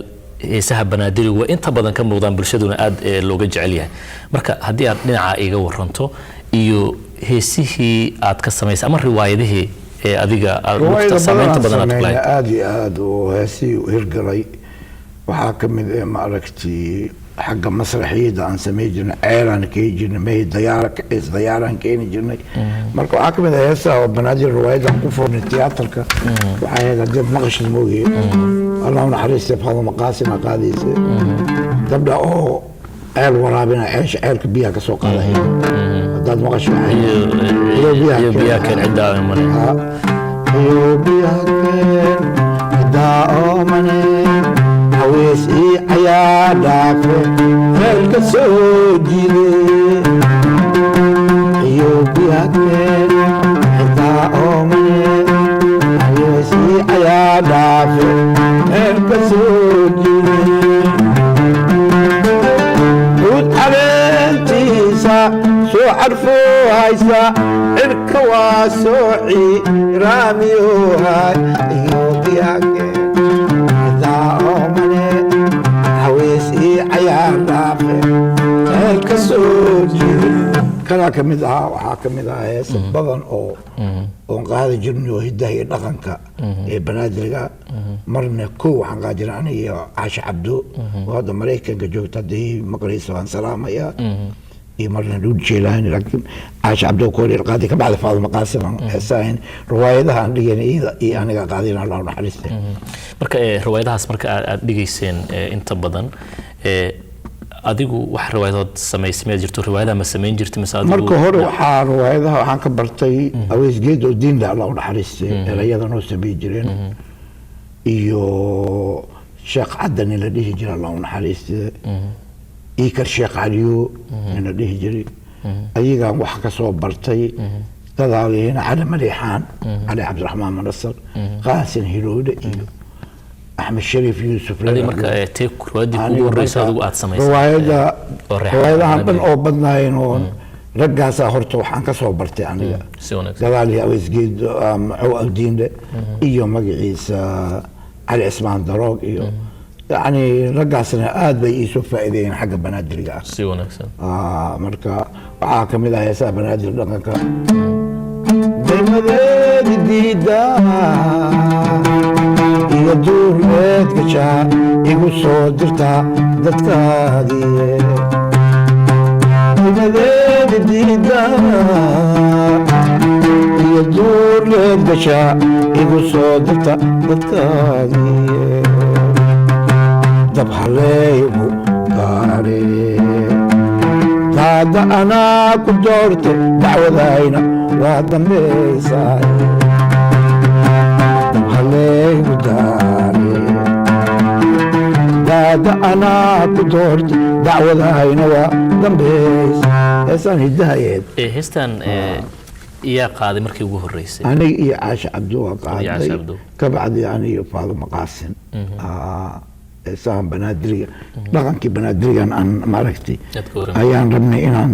heesaha banaadirigu waa inta badan ka muuqdaan, bulshaduna aad looga jecel yahay. Marka haddii aad dhinaca iga waranto iyo heesihii aad ka samaysay ama riwaayadihii ee adiga aad riwaayada lugta saameynta badan badan aad ku sameynay lahayd. Aada iyo aada oo heesihii u hirgalay waxaa ka mid eh, maaragtay, xagga masraxiyadda aan samey jirnay, ceelaan keeni jirnay, may dayaara kaciis dayaaraan keeni jirnay. Marka waxaa ka mid ah heesaha oo Banaadir riwaayadan ku furnay tiyaatarka, waxay ahayd hadii maqashid moogiye, Allah u naxariistay, Faaduma Qaasima qaadaysa, gabdha oo ceel waraabina, ceesha ceelka biyaha ka soo qaadaya. Haddaad Haddaad maqasho. Iyo biyaha keen ciddaa male. Iyo biyaha keen ciddaa oomane, hawees ii cayaa dhaafe, ceelka soo jide. Iyo biyaha keen ciddaa oomane, hawees ii cayaa dhaafe, ceelka soo jide. Guud caleentiisa soo carfoo haysa, cirka waa soo ciiraamiyohay. Iyo biyaha ciddaa oomane, hawees ii cayaar dhaafe, ceelka soo jide. Kanaa ka mid ahaa. Waxaa ka mid ahaa heesa badan oo oon qaadi jirnay oo hiddaha iyo dhaqanka ee banaadiriga. Marna kow waxaan qaadi jirnay aniga iyo Caashe Cabdo oo hadda Maraykanka joogta. Haddii maqlaysa waan salaamaya. Iyo marna Dhuud Jeelaani, laakiin Caashe Cabdo kooleel qaadi, ka bacda Faaduma Qaasim aan heesahayn. Riwaayadaha aan dhigayna iyada iyo aniga qaadina, Allah u naxariiste. Marka riwaayadahaas marka aad dhigayseen, inta badan adigu wax riwaayadood samaysay miyaad jirto? Riwaayadaha ma samayn jirta mise adigu? Marka hore waxaa riwaayadaha waxaan ka bartay Aweys Geed oo Diinle, Allah u naxariiste, erayada noo samey jireen, iyo Sheekh Cadda nin la dhihi jira, Allah u naxariiste, Iikar Sheekh Caliyo nin la dhihi jiray. Ayagaan wax ka soo bartay. Gadaalihina Cali Maliixaan, Cali Cabdiraxmaan Manasar, Qaasin Hiloole iyo Axmed Shariif Yuusuf. Adiga marka tee riwaayadii kugu horreysay adigu aad samaysay? Riwaayada oo reexan riwaayadahan dhan Banaadir. oo badnaayeen oo raggaasaa horta waxaan ka soo bartay aniga. Si wanaagsan. Gadaalihi Aweysgeed Macow Awdiinle iyo magaciisa Cali Cismaan Daroog iyo yacni raggaasna aad bay iisoo faa'iideeyeen xagga banaadiriga ah. Si wanaagsan. Marka waxaa ka mid ah heesaha banaadir dhaqanka daymadeedi diida iyo duurleed gashaa igu soo dirta dadkaagii. Daymadeedi diida iyo duurleed gashaa igu soo dirta dadkaagii, dab haleegu gaare daada anaa ku doorte, dacwadayna waa dambaysaa. Dab haleegu daare daada anaa ku doorte, dacwadayna waa dambaysa. Heesaan hiddahayeed. Heestan yaa qaaday markii ugu horreysay? Aniga iyo Caashe Cabdo waa Iyo Caashe qaaday. Cabdo. Kabacdi aniga iyo Faaduma Qaasin. Heesahan banaadiriga, dhaqankii banaadirigan aan maaragtay Aad ka warramay. ayaan rabnay inaan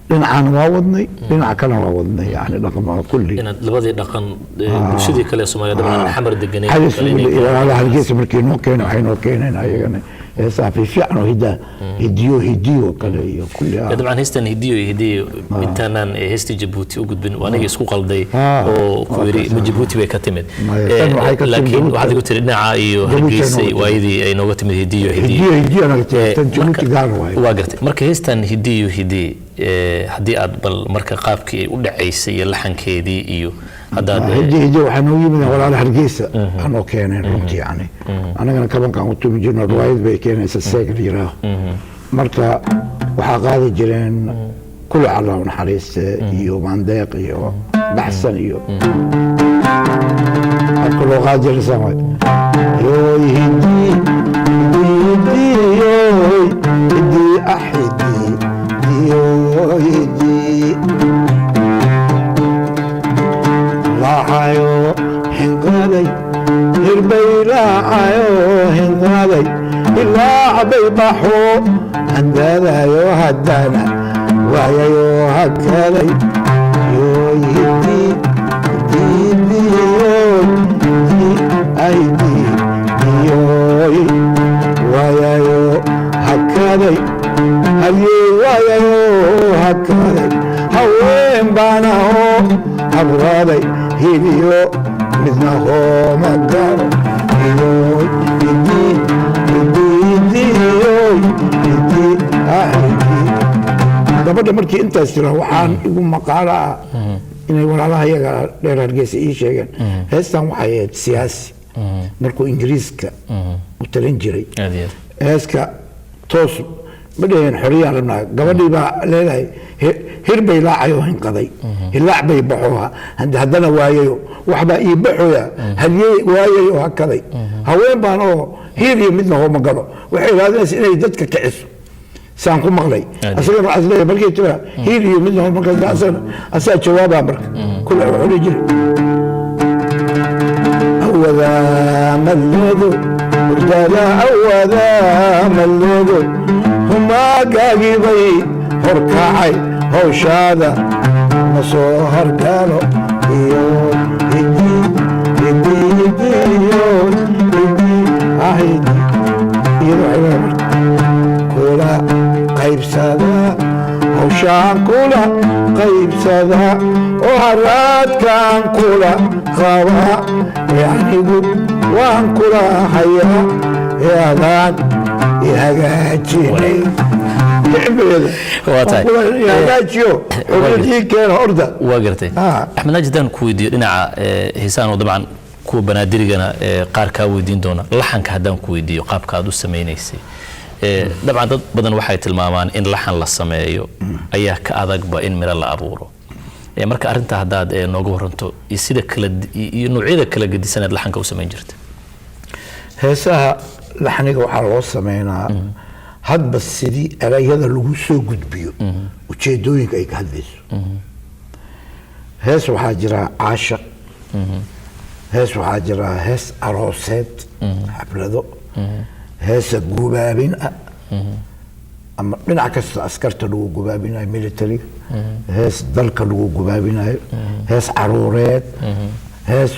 dhinacaan waa wadnay, dhinaca kalena waa wadnay, yani dhaqan waa kulli. Inaad labadii dhaqan bulshadii kale ee Soomaaliya dabcan aan Xamar deganayn Xali oo kale Suuli inay Hargeysa markii noo keenay, waxay noo keeneen ayagana heesaha fiifiican oo hiddaa hidiyo hidiyo kale iyo kulli. Dabcan heestan hidiyo iyo hidiyo, intaanaan heestii Jabuuti u gudbin, waa aniga isku qalday oo ku waa yiri kaas, ma Jabuuti bay ka timid? Maya, tan waxay ka timid Laakiin Jabuuti. waxaad igu tiri dhinaca iyo Jabuuti ay Hargeysa nooga timid. waayadii ay nooga timid hidiyo hidiyo. Hidiyo hidiyo naga timid, tan Jabuuti gaar waaye. Waa gartay. Marka heestan hidiyo hidiye, haddii aad bal marka qaabkii ay u dhacaysay iyo laxankeedii iyo haddaad Hiddi hiddi waxaa noogu yimid walaala Hargeysa anoo keeneen runtii, yani anagana kabankaan u tumi jirno. Riwaayad bay keenaysa seeg la yiraaho. Marka waxaa qaadi jireen kula, Allah u naxariiste, iyo Maandeeq iyo Baxsan iyo habka loo qaadi jiray saan waay: yooy hiddi hiddi yooy hiddi ah hiddi yooy hiddi laacayo hinqaday hirbay laacayo hinqaday ilaacbay baxo handadayo haddana waayayo hakaday yooy hiddi hiddi yooy hiddi ahiddi yooy waayayo hakaday halyey waayayo hakaday haween baanaho habraaday hiliyo midna hooma garo iyoy hiddi hiddi hiddiyoy hiddi ahiddi. Gabadha markii intaas jira waxaan igu maqaalo ah inay walaalaha iyaga dheer Hargeysa ii sheegeen heestan waxay ahayd siyaasi markuu Ingiriiska u talin jiray. Aad iyo aad. Heeska toos Ma dheheen xoriyaan rabnaa. Gabadhii baa leedahay, hir bay laacayoo hinqaday, hilaac bay baxoo haddana waayayo, waxbaa ii baxoya, halyey waayayo hakaday, haween baan oo hiir iyo midna hooma galo. Waxay raadinaysa inay dadka kiciso, saan ku maqlay. Asagana waxaas leeyahay markay tiraa hiir iyo midna hooma galo, asagana asaa jawaabaa. Marka kule wuxuu dhihi jiray: awadaa malleedo hurdada, awadaa malleedo, humaagaagibay horkacay, hawshaada ma soo hargalo iyo hidi hidi hidiyo hidi ahidi. Iyada waxay leedahay marka: kula qaybsada hawshaan, kula qaybsada oo haraadkan kula qaba, ee anigu waan kula hayaa ee adaan i hagaajinay. Waa tahay. Hagaajiyo xubintii keena orda. Waa gartay. Axmed Naaji, haddaan ku weydiiyo dhinaca heesaan oo dabcan kuwa banaadirigana qaar kaa weydiin doona, laxanka haddaan ku weydiiyo qaabka aad u samaynaysay. Dabcan dad badan waxay tilmaamaan in laxan la sameeyo ayaa ka adagba in miro la abuuro. Marka arrintaa haddaad nooga waranto iyo sida kala iyo noocyada kala gedisaneed laxanka u samayn jirta. Heesaha laxniga waxaa loo sameynaa hadba sidii erayada lagu soo gudbiyo ujeedooyinka ay ka hadlayso. Hees waxaa jira caashaq, hees waxaa jira hees arooseed, xaflado, heesa gubaabin ah ama dhinac kasta askarta lagu gubaabinayo, militariga, hees dalka lagu gubaabinayo, hees caruureed, hees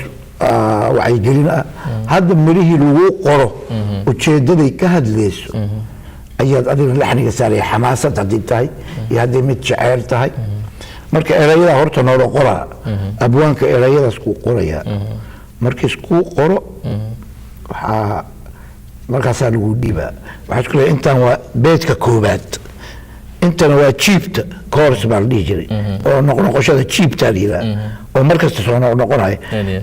wacyigelin ah. Hadda mirihii lagu qoro ujeedaday ka hadlayso ayaad adiga laxniga saaraya, xamaasad haddii tahay iyo haddii mid jeceyl tahay. Marka erayada horta noola qoraa, abwaanka erayadaas kuu qoraya. Markiis kuu qoro, waxaa markaasaa lagu dhiibaa, waxaa isku leeyahay intaan waa beedka koobaad, intana waa jiibta, chorus baa la dhihi jiray, oo noqnoqoshada jiibtaa la yidhaha, oo mar kasta soo noqnoqonaya.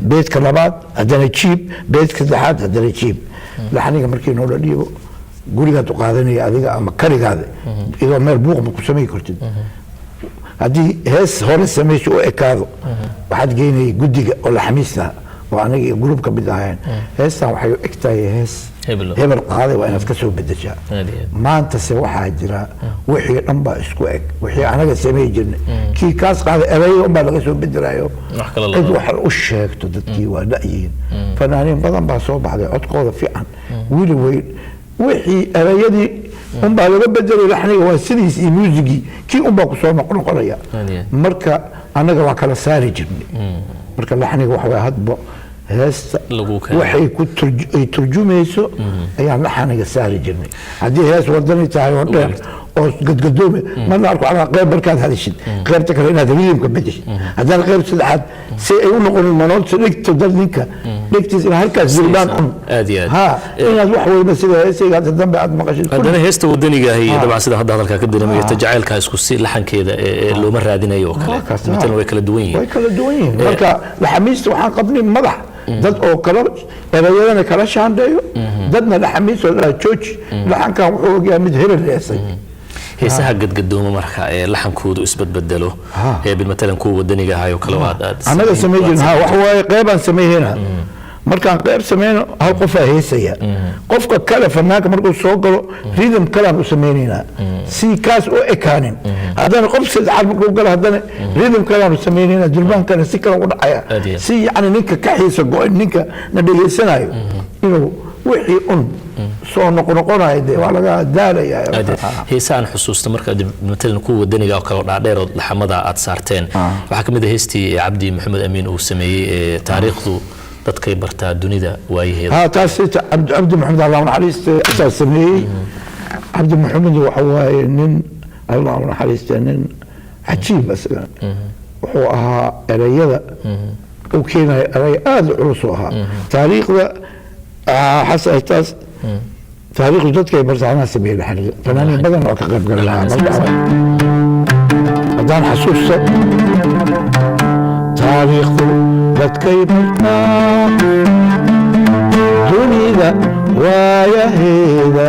Beedka labaad haddana jiib, beedka saddexaad haddana jiib. Laxniga markii noola dhiibo, gurigaad u qaadanaya adiga ama kaligaada, iyadoo meel buuq ma ku samayn kartid. Haddii hees hore samayso u ekaado, waxaad geynaya guddiga oo laxamiista oo aniga iyo group ka mid ahayn. Heestan waxay u eg tahay hees Hebelo. hebel qaaday, waa inaad ka soo bedeshaa. Aad iyo aad. Maantase waxaa jira wixii dhan baa isku eg. Wixii anaga samey jirnay, kii kaas qaaday erayada unbaa laga soo bedelayo. Wax kale cid lama- wax u sheegto dadkii waa la-yihiin. Fanaaniin badan baa soo baxday, codkooda fiican wili weyn, wixii erayadii unbaa laga bedelay, laxniga waa sidiis iyo muusigii kii unbaa kusoo noqnoqonaya. Aad iyo aad. Marka annaga waa kala saari jirnay. Marka laxniga waxa waye hadba heesta Lagu keeno. waxay ku ay turjumayso ayaan laxaniga saari jirnay. Haddii hees wadani tahay oo dheer oo gadgadoome, marna arko calaa qeyb markaad hadashid, qeybta kale inaad rhythm-ka bedeshid, haddana qeyb saddexaad si ay u noqonin monotonous dhigto dad ninka dhigtiis ina halkaas durbaan un. Aad iyo aad. Ha, inaad wax walba sida heesayga hadda dambe aad maqashid. Haddana heesta wadaniga ahi dabcan sida hadda hadalkaa ka dareemayo, ta jacaylka isku si laxankeeda ee looma raadinayo oo kale. Kaas, matalan way kala duwan yihiin. Way kala duwan yihiin. Marka laxamiista waxaan qabnay madax dad oo kala erayadana kala shaandheeyo, dadna laxamiis oo dhaa jooji laxankan, wuxuu ogyahay mid hebel heesay. Heesaha gadgadooma marka ee laxankoodu isbedbedelo ee bilmatalan kuwa wadaniga ahay oo kale oo aad annaga samay jirn ha, wax waaye qeybaan sameynayna. Markaan qeyb sameyno, hal qofaa heesaya, qofka kale fanaanka markuu soo galo rhythm kalaan u sameynaynaa si kaas u ekaanin. Haddana qof saddexaad markuu galo, haddana rhythm kalaan u sameynaynaa, durbaankana si kale u dhacaya. Aad iyo aad. Si yacni ninka ka xiisa go-in, ninka na dhegeysanayo inuu wixii un soo noqnoqonayo dee waa laga daalaya. Aad iyo aad. Heesahan xusuusta marka matalan kuwa wadaniga oo kale oo dhaadheer oo laxamada aad saarteen, waxaa ka mid ah heestii Cabdi Maxamed Amiin uu sameeyey ee taariikhdu dadkay bartaa dunida waayaheeda. Ha, taas Cabdi Maxamed, Allah naxariiste, asaa sameeyey. Cabdi Maxamed waxa waaye nin, Allah naxariiste, nin cajiib isagana wuxuu ahaa. Erayada uu keenaya eray aada u culus u ahaa. Taariikhda xasan taas taariikhdu dadkay bartaa anaa sameeyey laxaniga, fanaaniin badan oo ka qayb galay lahaa. Haddaan xasuusto: taariikhdu dadkay bartaa dunida waayaheeda.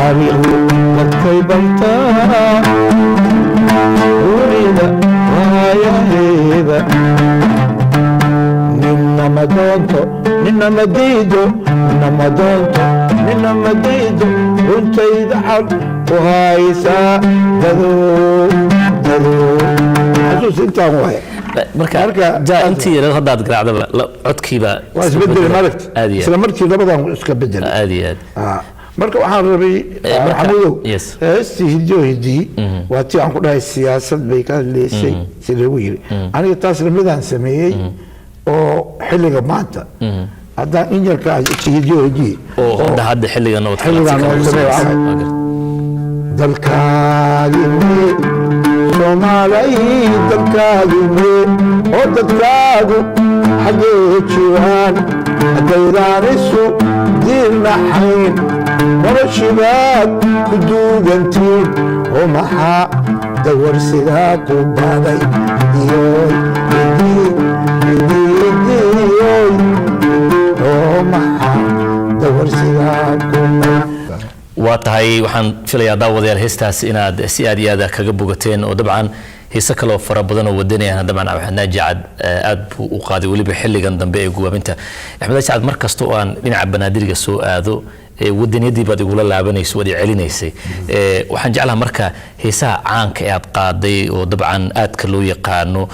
Taariikhdu dadkay bartaa, dunida waayaheeda. Nina ma doonto, nina ma diido, nina ma doonto, nina ma diido, runtayda xal ku haysaa. Dadow, dadow, xasuus intaan waaya. Marka ja intii yareed haddaad garaacdaba codkiiba waa isbedel, maaragta? Aad iyo Isla markii labadan iska bedel. Aad iyo aad. Marka waxaan rabay, marka- Xamudow, Yes. heestii Hidiyo Hidii waa tii aan ku dhahay siyaasad bay ka hadlaysay, si lagu yiri. Aniga taas lamidaan sameeyey oo xilliga maanta haddaan in yarka Hidiyo Hidii Oo hadda xilligan nabad. Xilligan oo sameeyo camal. Dalkaagi mee, Soomaalay? Dalkaagi mee oo dadkaagu xaggee jiraan? Haddaydaan isu diirnaxayn, noloshibaad ku duugantiin, oo maxaa dawarsigaa ku baday? Iyoy idii idii idiyoy, oo maxaa dawarsigaa ku baday? Waa tahay, waxaan filayaa, daawadayaal, heestaas inaad si aad iyo aad kaga bogateen, oo dabcan heese kaloo fara badan oo wadanayana dabcan Axmed Naaji Cad aad buu u qaaday, weliba xilligan dambe ee gubaabinta. Axmed Naaji Cad, mar kasta oo aan dhinaca Banaadiriga soo aado, wadaniyadii baad igula laabanayso, waad i celinaysay. Waxaan jeclaha marka heesaha caanka ee aad qaaday oo dabcan aadka loo yaqaano,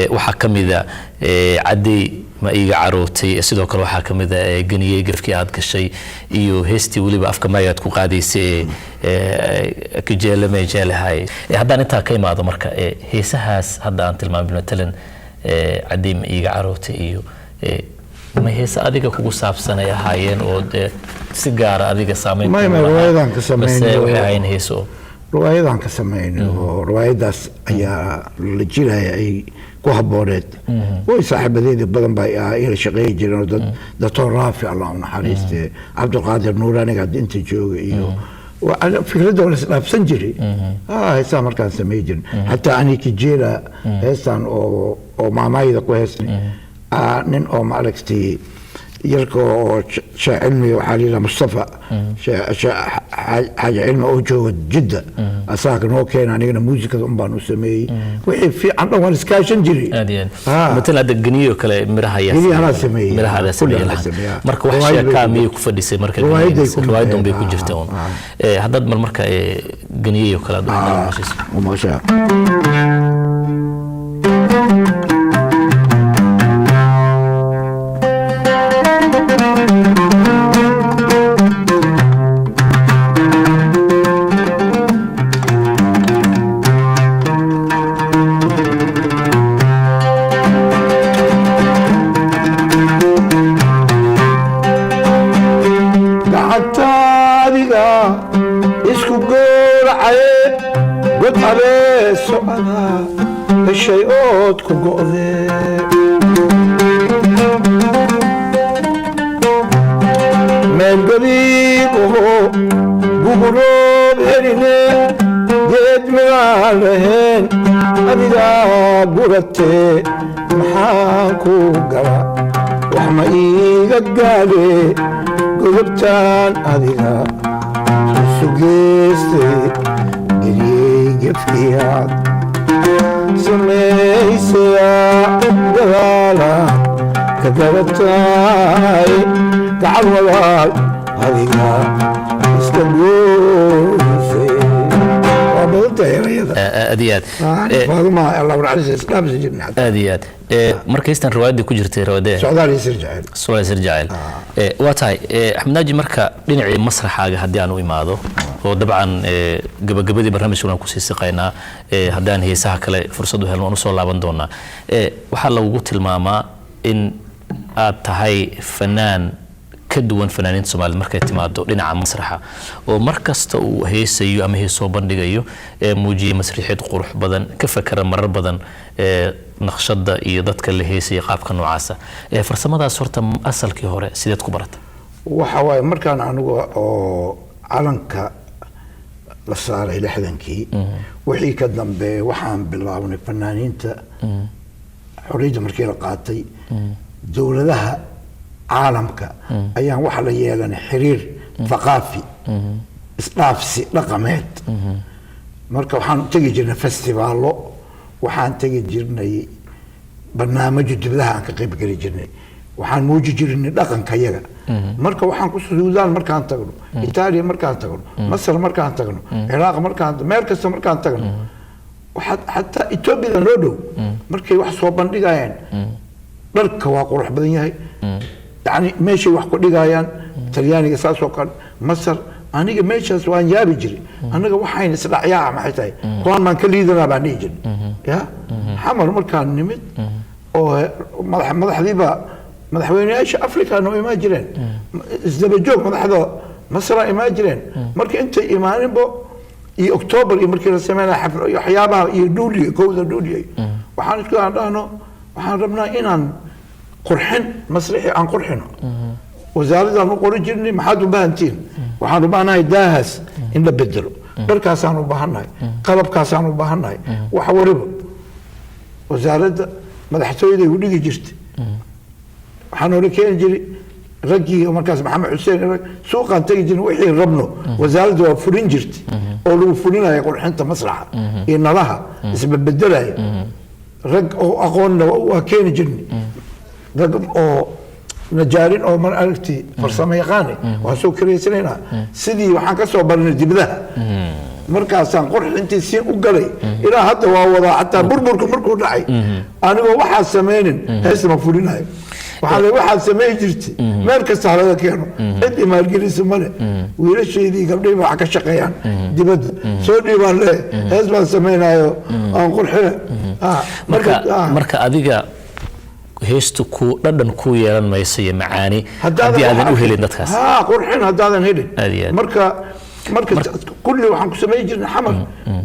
waxaa ka mida Caddey Ma Iiga Carootay. Sidoo kale waxaa ka mid a Geniyey Gefkii Aad Gashay, iyo heestii weliba afka Maayga aad ku qaadaysay ee Kijeelame Jeelahay. Haddaan intaa ka imaado, marka heesahaas hadda aan tilmaamay, matalan Caddey Ma Iiga Carootay, iyo ma heese adiga kugu saabsan ay ahaayeen oo dee si gaara adiga saameyn May, kugu lahaa? riwaayadan ka samayn. Base waxay ahaayeen heeso? Riwaayadan ka samayn, oo riwaayadaas ayaa la jiraya ay ku habbooneed. Way saaxiibadeeda badan baa ila shaqeeyi jireen, oo dad Doctor Raafi, Allah u naxariiste, Cabdulqaadir Nuur, aniga hadda inta jooga, iyo fikradda waa la isdhaafsan jiray. Heestaa markaan samey jirin, xataa ani Kijeela heestan oo maamaayda ku heestay, nin oo maaragtay yarka oo Sheekh Cilmi, waxaa la yidhaha Mustafa Xaaji Cilmi oo jooga Jidda, asaga noo keena, anigana muusikada un baan u sameeyey. Wixii fiican dhan waan iskaashan jiray. Aad iyo aad. Matalan hadda Geniyo kale miraha ayaa Geniyo anaa sameeyey. Miraha adaa Kulli sameeyey, anaa laxan. sameeyey. Marka wax Riwaayad bay sheekaa ku miyay ku fadhisay marka? Riwaayaday ku Riwaayadun bay ku ah, jirta un. Haddaad mar marka Geniyo kale aad wax naga maqashiiso. Maqashaa. Gacantaadiga isku gowracaye, god habee socda heshay ood ku go'dee. Meel gariib aho guguroob heline, geed midaan lahayn adigaa guratee. Maxaan ku gala? Wax ma iiga gaadhe godobtaan adiga isu geystay? Geliyey gefkiyaad samaysayaa, gadaalaad ka garatay. Gacan walaal adiga iska goysay. Waa badan tahay erayada. Aad iyo aad. Faaduma, Allah naxariista, isdhaafsi jirnay xataa. Aad iyo aad. Marka heystan riwaayadii ku jirtay, riwaayadee? Socdaal iyo Sir Jaceyl. Socdaal Sir Jaceyl. Waa tahay. Axmed Naaji, marka dhinacii masraxaaga haddii aan u imaado, oo dabcan gabagabadii barnaamijka waan kusii siqaynaa, haddaan heesaha kale fursad u helno waan usoo laaban doonaa. Waxaa lagugu tilmaamaa in aad tahay fanaan ka duwan fanaaniinta Soomaalida markay timaado dhinaca masraxa, oo mar kasta uu heesayo ama hees soo bandhigayo ee muujiyay masriixiyad qurux badan, ka fakera marar badan ee naqshada iyo dadka la heesaya, qaabka noocaasa. Farsamadaas horta asalkii hore sideed ku barata? Waxa waaye, markaan anigu oo calanka la saaray 60-kii wixii ka dambeeya, waxaan bilaabnay fanaaniinta xorriyadda markii la qaatay, dowladaha caalamka ayaan waxa la yeelanay xiriir thaqaafi. Isdhaafsi dhaqameed. Marka waxaan tegi jirnay festivaalo, waxaan tegi jirnay barnaamijyo dibadaha aan ka qayb geli jirnay, waxaan muuji jirnay dhaqanka yaga. Marka waxaan ku Suudaan markaan tagno, Itaaliya markaan tagno, Masar markaan tagno, Ciraaq markaan, meel kasta markaan tagno, waxaad xataa Etoobiyada noo dhow markay wax soo bandhigayaan, dharka waa qurux badan yahay, yani meeshay wax ku dhigayaan. Talyaaniga saas oo kale, Masar. Aniga meeshaas waan yaabi jiray. Anaga waxayna isdhacyaaca maxay tahay? Kuwaan baan ka liidanaa baan dhihi jiray. Ya Xamar markaan nimid oo madaxdiiba, madaxweyneyaasha Africa noo imaan jireen isdaba joog, madaxda Masra imaan jireen. Marka intay imaaninbo iyo October iyo markii la sameynaya iyo waxyaabaha iyo dhuuliyo 1-da Luuliyo, waxaan isku aan dhahno, waxaan rabnaa inaan qurxin masrixi, aan qurxino. Wasaaradaan u qoran jirnay, maxaad u baahantiin? Waxaan u baahanahay daahaas in la bedelo, dharkaasaan u baahannahay, qalabkaasaan u baahannahay, wax waliba. Wasaaradda madaxtooyaday u dhigi jirtay. Waxaa noola keeni jiray raggii markaas, Maxamed Xuseen. Suuqaan tegi jirnay, wixii rabno wasaaradda waa fulin jirtay, oo lagu fulinaya qurxinta masraxa iyo nalaha isbebedelaya. Rag oo aqoonna waa keeni jirnay, rag oo najaarin oo mar aragti farsamo yaqaane waan soo karaysanaynaa. Sidii waxaan ka soo baranay dibadaha. Markaasaan qurxintii siin u galay, ilaa hadda waa wadaa. Xataa burburka markuu dhacay, anigoo waxaad samaynin heesta ma fulinayo. Waxaa le waxaad samayn jirtay meel kasta halaga keeno, cid imaalgelisa male. Wiilashaydii, gabdhihii wax ka shaqeeyaan dibadda soo dhiibaan le, hees baan samaynayo aan qurxina. Marka marka adiga heestu ku dhadhan ku yeelan mayso iyo macaani haddii aadan u helin dadkaas. Ha, qurxin haddaadan helin. Aad iyo aad. Marka kulli waxaan ku samayn jirnay Xamar,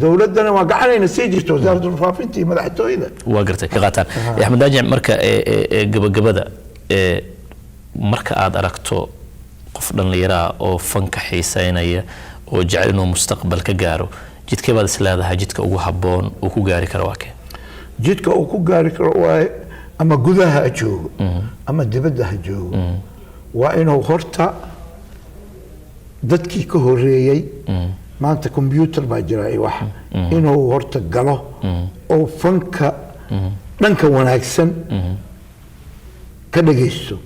dowladdana waa gacanayna sii jirta, wasaaradda warfaafinta iyo madaxtooyada. Waa gartay, ka qaataan. Axmed Naaji, marka gabagabada, marka aad aragto qof dhallinyaraa oo fanka xiiseynaya oo jecel inuu mustaqbal ka gaaro, jidkee baad is leedahay jidka ugu habboon uu ku gaari karo waa kee? Jidka uu ku gaari karo waaye, ama gudaha ha joogo ama dibadda ha joogo, waa inuu horta dadkii ka horeeyey, maanta computer baa jira iyo wax, inuu horta galo oo fanka dhanka wanaagsan ka dhagaysto,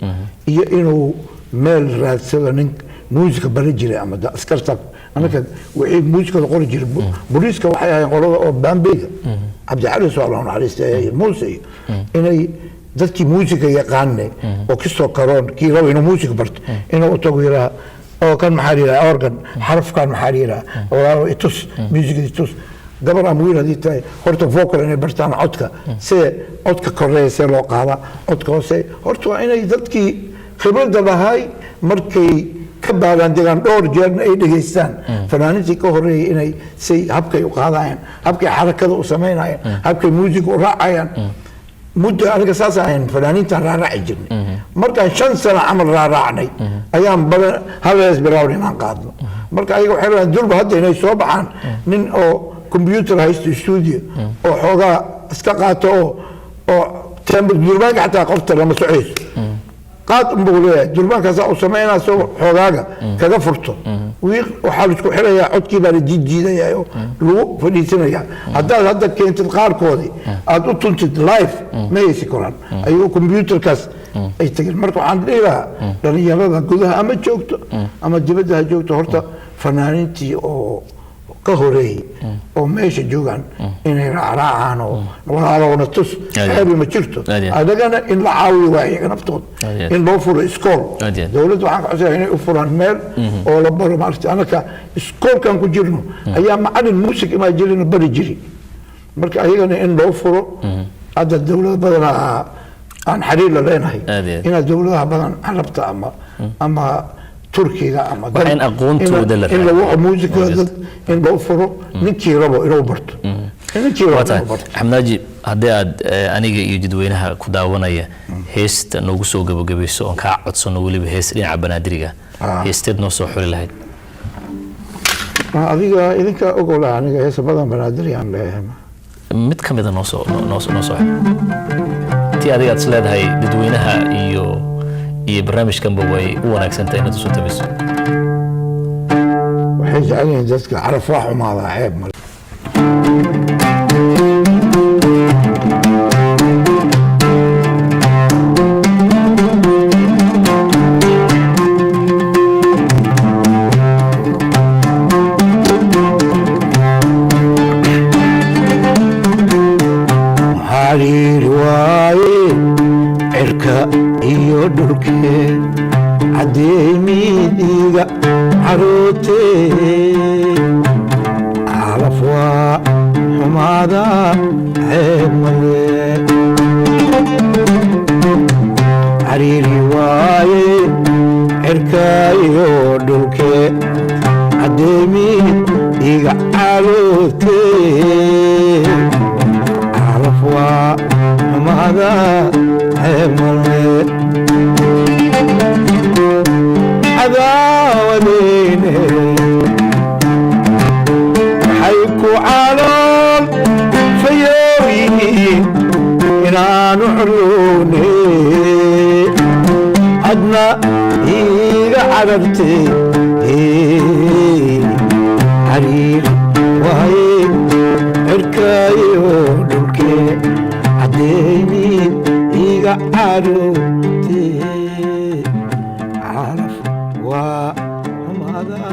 iyo inuu meel raadsado nin muusika bari jiray ama askarta. Anaka wixii muusikada qori jiray booliiska waxay ahayn qolada oo Baambeyga, Cabdicali soo, Allah naxariista, Muuse, iyo inay dadkii muusika yaqaane oo kasoo karoon, kii raba inuu muusika barto inuu u tago, yidhaha, oo kan maxaa la yidhaha, organ xarafkan maxaa la yidhaha, walaalo itus muusikada itus. Gabar ama wiil haddii tahay, horta vocal inay bartaan, codka see, codka koreeya see loo qaadaa, codka hoose. Horta waa inay dadkii khibradda lahay markay ka baadaan degaan, dhowr jeerna ay dhegaystaan fanaaniintii ka horeeyay, inay say habkay u qaadayaan, habkay xarakada u samaynayaan, habkay muusiga u raacayaan. Muddo aniga saas ahayn, fanaaniintaan raaraaci jirnay. Markaan 5 sano camal raaraacnay ayaan badan hal hees bilaawna inaan qaadno. Marka ayaga waxay rabaan durba hadda inay soo baxaan nin oo computer haysto, studio oo xoogaa iska qaato, oo durbaanka xataa qofta lama socayso, qaad unbuu leeyahay, durbaankaasaa uu sameynaa soo xoogaaga kaga furto wiiq. Waxaa laisku xirayaa, codkii baa la jiidjiidaya oo lagu fadhiisanaya. Haddaad hadda keentid qaarkoodii aad u tuntid live, ma haysi karaan, ayagoo computerkaas ay tageen. Marka waxaan dhihi lahaa dhalinyarada gudaha ama joogto ama dibadda ha joogto, horta fanaaniintii oo ka horeeyey oo meesha joogaan inay raacraacaan oo walaalowna tus. Aad iyo Ceebi ma jirto. Aad iyo aad. Adagana in la caawiyo waa iyaga naftooda, Aad iyo aad. in loo furo iskool. Aad iyo aad. Dowladda waxaan ka codsanaya inay u furaan meel oo la baro. Maaragtay, anaka iskoolkan ku jirno ayaa macalin muusig imaa jirina bari jiri. Marka ayagana in loo furo. Hadda dowlado badanaa aan xiriir la leenahay, Aad iyo aad. inaad dowladaha badan carabta ama Turkiga ama Waa in aqoontooda la in raaciyo. lagu muusikada dad in loo furo, ninkii rabo inuu barto, ninkii rabo Waa tahay. inuu barto. Axmed Naaji, haddii aad aniga iyo dadweynaha ku daawanaya heesta noogu soo gabagabayso oon kaa codsano, weliba hees dhinaca banaadiriga, heesteed noo soo xuli lahayd? Adiga idinka ogola, aniga heesa badan banaadir aan leeyahay. Mid ka mida noosoo xul, tii adiga aad is leedahay dadweynaha iyo barnaamijkanba way u wanaagsan tahay inaad usoo tabiso. Waxay Waxay jecel yihiin dadka calaf waa xumaadaa, ceeb male. Xariir waaye cirka iyo dhulkee, caddeemidiga carootee. Calaf waa xumaada, ceeb male. Cariiri waaye cirka iyo dhulkee, caddeemidiga carootee. Calaf waa xumaada, ceeb male. Cadaawadeyne waxay ku calool fayooyihiin inaanu culune, adna iiga carartay. Cariir waaye cirkayo dhulkee, caddeymid iga carootee. Calaf waa xumada.